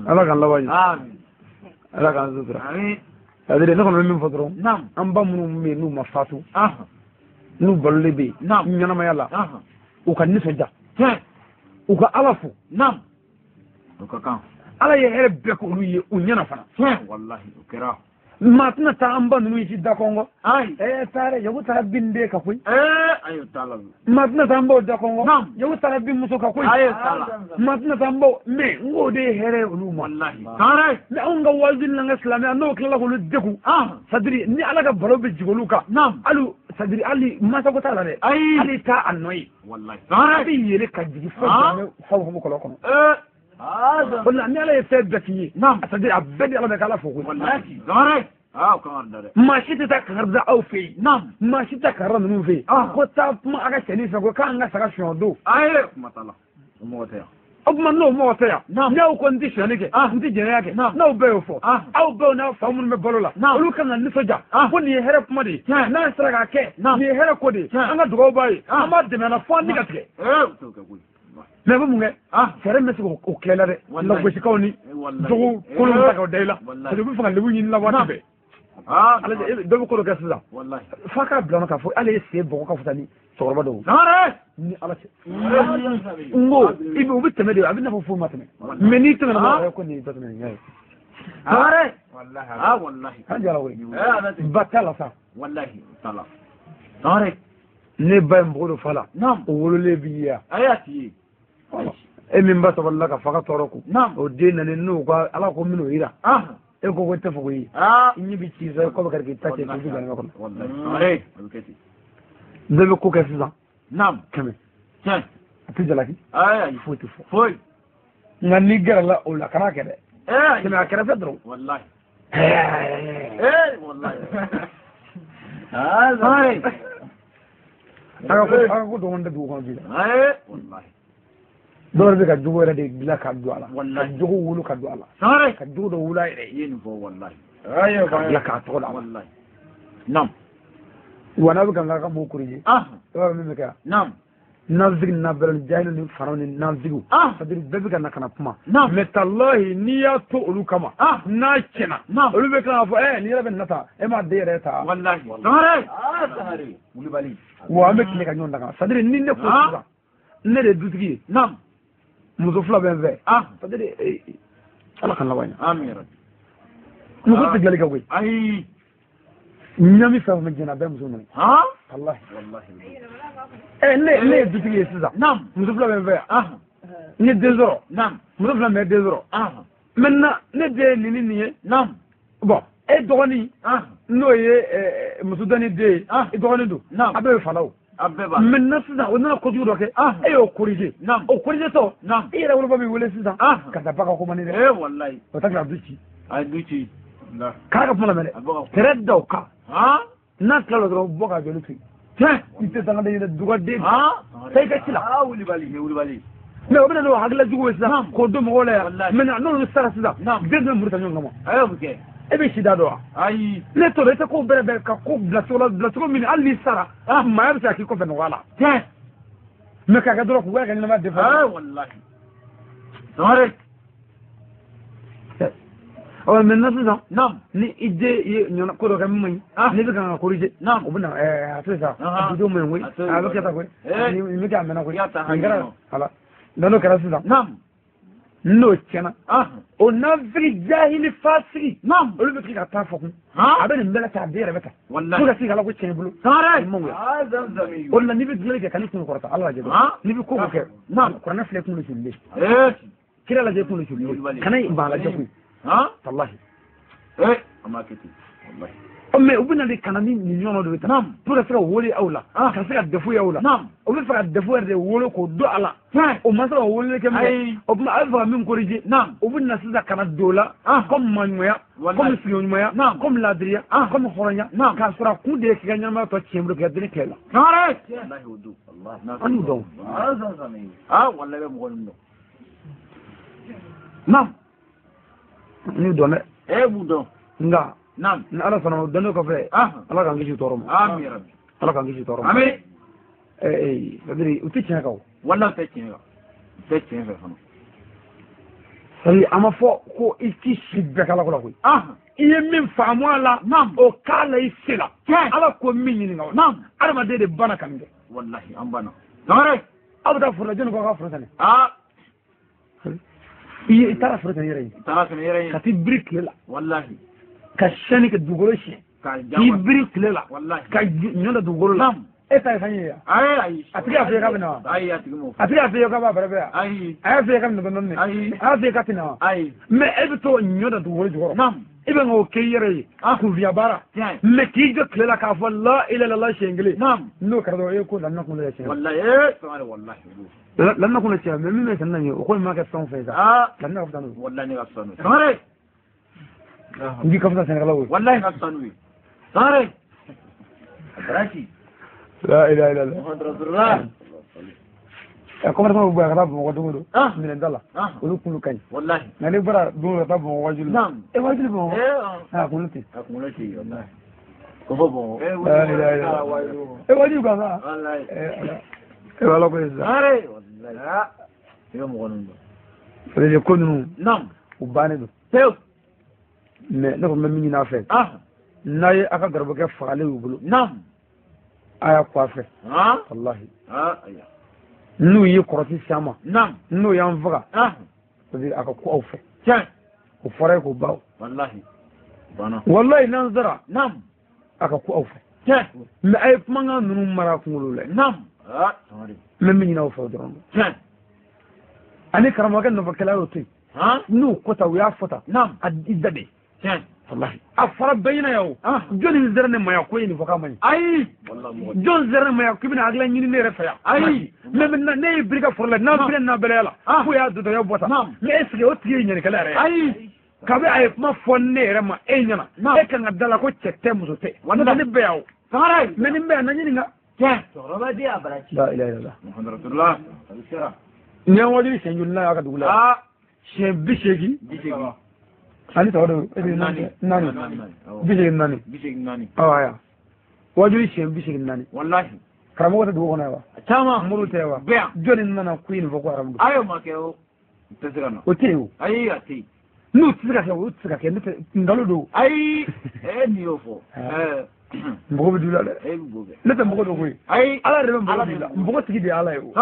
Ala k'an laban ɲɛ. Ala k'an sutura. C'est-à-dire ne kɔni bɛ min fɔ dɔrɔn. An ba minnu bɛ yen n'u ma fatu. N'u balolen bɛ yen. Ɲɛnamaya la. U ka nisɔndiya. U ka Ala fo. Ala ye hɛrɛ bɛɛ k'olu ye u ɲɛna fana. Maa tɛna taa an ba ninnu si da kɔngɔ. Taara yaku taara bin den ka koyi. Maa tɛna taa an baw da kɔngɔ. Yaku taara bin muso ka koyi. Maa tɛna taa an baw mais n k'o de ye hɛrɛ ye olu ma. Mais anw ka wajibi n'an ka silamɛya n'o tilala k'olu degun. C'est-à-dire ni Ala ka balo bɛ jigin olu kan. Hali c'est-à-dire hali masako t'a la dɛ. Hali t'a a nɔ ye. A bɛ yɛlɛ ka jigin fo fa bɔ kɔlɔn kɔnɔ. O la ni Ala ye fɛn bɛɛ k'i ye. C'est-à-dire a bɛɛ di Ala ma k'Ala fo koyi. Maa si tɛ taa kangari da aw fɛ yen. Maa si tɛ kangari da ninnu fɛ yen. Ko taa kuma a ka cɛnin fɛ ko k'an ka saga suɲɛ o don. O tuma n'o mɔgɔ tɛ yan. N'aw ko n tɛ sonyali kɛ. N tɛ jɛnɛya kɛ. N'aw bɛɛ y'o fɔ. Aw bɛɛ n'aw fa minnu bɛ balo la. Olu kan ka nisɔndiya. Ko nin ye hɛrɛ kuma de ye. N'an sera k'a kɛ. Nin ye hɛrɛ ko de ye. An ka dugawu b'a ye. An b'a dɛmɛ a la fo an ni ka tigɛ. Mais a bɛ mun kɛ? Fɛɛrɛ min bɛ se k'o kɛ la dɛ. Lagosikaw ni jogo kolon ta k'o da i la. Parce que u bɛ fɛ ka lebu ɲini la waati bɛɛ. Dɔ bɛ ko dɔ kɛ sisan. F'a k'a bila k'a fɔ hali e sen bɔgɔ ka fisa ni cɛkɔrɔba dɔw. Ni Ala cɛ. N ko i bɛ u bɛ tɛmɛ de a bɛ n'a fɔ foyi ma tɛmɛ. Mais n'i tɛmɛna dɔrɔn ko nin dɔ tɛmɛ nin y'a ye. An jara koyi. Ba t'a la sa. Ne ba ye npogo don fa la. O wololen b'i ye yan. E min ba sabalila ka fa ka tɔɔrɔ kun. O den nana n'o ka Ala ko min'o yira. E ko ko n tɛ fɛ k'o ye. I ɲɛ bɛ ci sa i kɔ bɛ kari k'i ta cɛ k'i bɛ jahanama kɔnɔ. Bɛɛ bɛ ko kɛ sisan. 100. A tɛ jalaki. Foyi tɛ fɔ. Nka n'i gɛrɛla o la kana kɛ dɛ. Tɛmɛ a kɛrɛfɛ dɔrɔn. A ka ko dɔgɔnin tɛ dugu kɔnɔ bi dɛ. Dɔw bɛ ka jogo yɛrɛ de dilan ka don a la ka jogo wolo ka don a la ka jogo dɔ wolo a yɛrɛ ye. I ye nin fɔ walahi. Ka bila k'a tɔgɔ da walahi. Naam. Wa n'a bɛ ka n ka mɔgɔw corriger. I b'a dɔn min bɛ kɛ. Naam. Nafigi nabɛrɛ jahili ni faraw ni nafigiw. C'est-à-dire bɛɛ bɛ ka na ka na kuma. Mais talahi n'i y'a to olu kama. N'a tiɲɛna. Olu bɛ tila k'a fɔ nin yɛrɛ bɛ nin na tan e m'a den yɛrɛ ta. Walahi. Sangare. Wulibali. Wa an bɛ tile ka ɲɔgɔn daga. C'est-à-dire ni ne ko sisan ne de ye dutigi ye. Naam. Muso fila bɛ n fɛ. C'est-à-dire ala ka laban ɲɛ. Amiina yarabi. Muso tɛ dilanli kɛ koyi. Ayi. Ɲami fɛn fɛn diɲɛ na a bɛɛ muso nɔ ye. Walahi. Ne ye dutigi ye sisan. Naam. Muso fila bɛ n fɛ yan. N ye den sɔrɔ. Naam. Muso fila bɛ den sɔrɔ. Maintenant ne den ye nin ni nin ye. Naam. Bon e dɔgɔnin. N'o ye muso dɔ ni den ye. I dɔgɔnin don. Naam. A bɛɛ bɛ fala o. A bɛɛ b'a. Maintenant sisan o nana kojugu dɔ kɛ. E y'o corriger. Naam. O corriger tɔ. Naam. I yɛrɛ woloba b'i wele sisan. Ka taa ba ka ko man di dɛ. Walahi. O ta kila du ci. A ye du ci. K'a ka kuma lamɛn dɛ. Tɛrɛ da o kan. N'a tilala dɔrɔn bɔ ka joli to yen. I tɛ dangaden ye dɛ, dugaden. Taa i ka ci la. Wulibali, wulibali. Mais o bɛ na n'o hakilila jugu ye sisan k'o don mɔgɔw la yan. Maintenant n'olu sara sisan. Den bɛ muru ta ɲɔgɔn kama. A y'o kɛ. E bɛ sida dɔn wa? Ayi. Ne t'o dɔn, i tɛ ko bɛrɛ bɛn ka ko bila cogo la, bila cogo min hali n'i sara. Maaya bɛ se ka k'i kɔfɛ nɔgɔya la. Mais k'a kɛ dɔrɔn k'u ka ɲɛnamaya défendre. Walahi. Sangare. Ɔ maintenant sisan. Naam. Ni i den ye ɲɔna ko dɔ kɛ min man ɲi. N'i bɛ kan ka corriger. Naam. O bɛ na a to yen sa. Dudenw man ɲi koyi. A bɛ kɛ tan koyi. Nin bɛ kɛ a mɛnna koyi. Nin kɛra voilà. Donc n'o kɛra sisan. Naam. N'o tiɲɛna. O nafigi jahili fasigi. Naam. Olu bɛ tila ka taa fɔ kun. A bɛ nin bɛɛ la ta a den yɛrɛ bɛ ta. Walahi. Fo ka se k'ala ko tiɲɛ i bolo. Sangare. O de la n'i bɛ dilanli kɛ kan'i kun kɔrɔta ala lajɛ dɔrɔn. N'i bɛ ko o ko kɛ. Naam. Kuranɛ filɛ kunkolo sulilen. Kira lajɛ kunkolo sulilen. Kana i ban lajɛ koyi. Wallahi. Wallahi. Mais u bɛna de ka na ni nin ɲɔgɔn dɔ ye tan. Pour ka se ka wele aw la. Ka se ka défaut ye aw la. O bɛ fɛ ka défaut yɛrɛ de wolo k'o don a la. O ma se ka weleli kɛ min kɛ. O tuma a bɛ fɛ ka min corriger. O bɛ na sisan ka na don o la. Comme maɲumanya. Comme sigiɲɔgɔnya. Comme laadiriya. Comme hɔrɔnya. K'a sɔrɔ a kun de ye k'i ka ɲɛnamaya tɔ tiɲɛ bolo k'i ka denni kɛlɛ la. An y'u dɔn. Wallahi bɛ mɔgɔ ninnu dɔn. Naam. N y'u dɔn dɛ. E b'u dɔn. Nka. Naam. Ni ala sɔnna o dɔnni kɔfɛ. Ala k'an kisi tɔɔrɔ ma. Amiina yarabi. Ala k'an kisi tɔɔrɔ ma. Amiina. C'est-à-dire u tɛ tiɲɛ kan o. Walahi u tɛ tiɲɛ kan. U tɛ tiɲɛ fɛ fana. C'est-à-dire a ma fɔ ko i k'i si bɛɛ k'ala ko la koyi. I ye min faamu a la. Naam. O k'a la i se la. Tiɲɛ. Ala ko min ɲininka o la. Naam. Adamaden de banna ka nin kɛ. Walahi an banna. Sangare. Aw bɛ taa foro la jɔnni ko aw ka foro sɛnɛ. I taara foro sɛnɛ i yɛrɛ ye. I taara sɛnɛ i yɛrɛ ye. Ka t'i biri tile la. Walahi. Ka siyɛnni kɛ dugukolo siɲɛ. K'i biri tile la. Walahi. Ka ɲɔ da dugukolo la. Naam. E ta ye sanji ye wa? Ayi. A tigi y'a f'i ye k'a bɛ na wa? Ayi, a tigi m'o fɔ. A tigi y'a f'i ye k'a b'a bɛrɛ bɛrɛ wa? Ayi. A y'a f'i ye k'a bɛ na dɔɔni dɔɔni. Ayi. A y'a f'i ye k'a tɛ na wa? Ayi. Mais e bɛ t'o ɲɔ da dugukolo jukɔrɔ. Naam. E bɛ k'o kɛ i yɛrɛ ye. Kunfiya baara. Tiɲɛ. Mais k'i jɔ tile la k'a fɔ la ilaha illallah siɲɛ kelen. Naam. N'o kɛra dɔrɔn e ko lamina kunkolo yɛ tiɲɛ. Walahi Sangare walahi. Lamina kunkolo tiɲɛ mais min bɛ sɛnɛ na nin ye o ko nin ma kɛ fɛn o fɛn ye sa. Lamina ka fisa n'o ye. Walahi ne ka fisa n'o ye. Sangare. N k'i ka fisa sɛnɛkɛlaw ye. Walahi ka fisa n'o ye. Sangare. Baraki. La ilaha illallah. Muhammadu Rasulullah. Commerçant bɛ bɔ yan ka taa Bamakɔ don o don. Minɛn ta la. Olu kunkolo ka ɲi. Walahi. Nka n'i bɔra don o don ka taa Bamakɔ wajuli la. Naam. E wajuli Bamakɔ. A kunkolo tɛ. A kunkolo tɛ walahi. Ko fɔ Bamakɔ. La ilaha illallah. E wajuli kan sa. Walahi. E b'a ko ye sisan. Sangare. Walahi. I bɛ mɔgɔ ninnu dɔn. C'est-à-dire ko ninnu. Naam. U bannen don. Pewu. Mais ne kɔni bɛ min ɲini a fɛ. N'a ye a ka garibukɛ fagalen y'u bolo. Naam. A y'a ko a fɛ. Walahi. N'u ye kɔrɔti s'an ma. Naam. N'u y'an faga. C'est-à-dire a ka ko aw fɛ. Tiɲɛ. O fɔra ye k'o ban. Walahi. Banna. Walahi n'an sara. Naam. A ka ko aw fɛ. Tiɲɛ. Mais a ye kumakan ninnu mara kunkolo la. Naam. N bɛ min ɲini aw fɛ o dɔrɔn. Tiɲɛ. Ani karamɔgɔkɛ nɔfɛkɛla y'o to yen. N'u ko tan u y'a fɔ tan. Naam. A i da de. Tiɲɛ. Wallahi. A fɔra bɛɛ ɲɛna yan o. Jɔnni sera ne ma yan ko e ye nin fɔ k'a ma ɲi. Ayi. Jɔn sera ne ma yan k'i bɛna hakilila ɲini ne yɛrɛ fɛ yan. Ayi. Mais maintenant ne y'i biri ka foro la n'an filɛ n'a bɛlɛya la. Fo y'a don dɔ bɔ tan. Mais est ce que o tigi ye ɲɛnikɛla yɛrɛ ye? Ayi. Kabi a ye kuma fɔ ne yɛrɛ ma e ɲɛna. E kan ka da la ko cɛ tɛ muso tɛ. N'o tɛ ne bɛ yan o. Sangare. Mais ni n bɛ yan na ɲininka. Tiɲɛ. Cɛkɔrɔba den a baraji. La ilaha illallah. Muhammadu Rasulullah. Ni an wajuli siɲɛ joli n'a y'a ka dugu la? Siɲɛ 80. 80. Ani tɔ don naani, 84. 84. Ɔ aya, wajuli siɲɛ 84. Walahi. Karamɔgɔ tɛ dugu kɔnɔ yan wa? Caman. Moriw tɛ wa? Bɛɛ yan. Jɔnni nana ko i nin fɔ ko haramu don? Ayi, o ma kɛ, o tɛ se ka na. O tɛ yen o. Ayi, a tɛ yen. N'u tɛ se ka kɛ, o tɛ se ka kɛ. Ne tɛ nkalon don. Ayi, n'i y'o fɔ. Mɔgɔ bɛ du la dɛ. E bɛ bo kɛ. Ne tɛ mɔgɔ dɔn koyi. Ayi. Ala de bɛ mɔgɔ di la, mɔgɔ tigi de ye Ala ye o.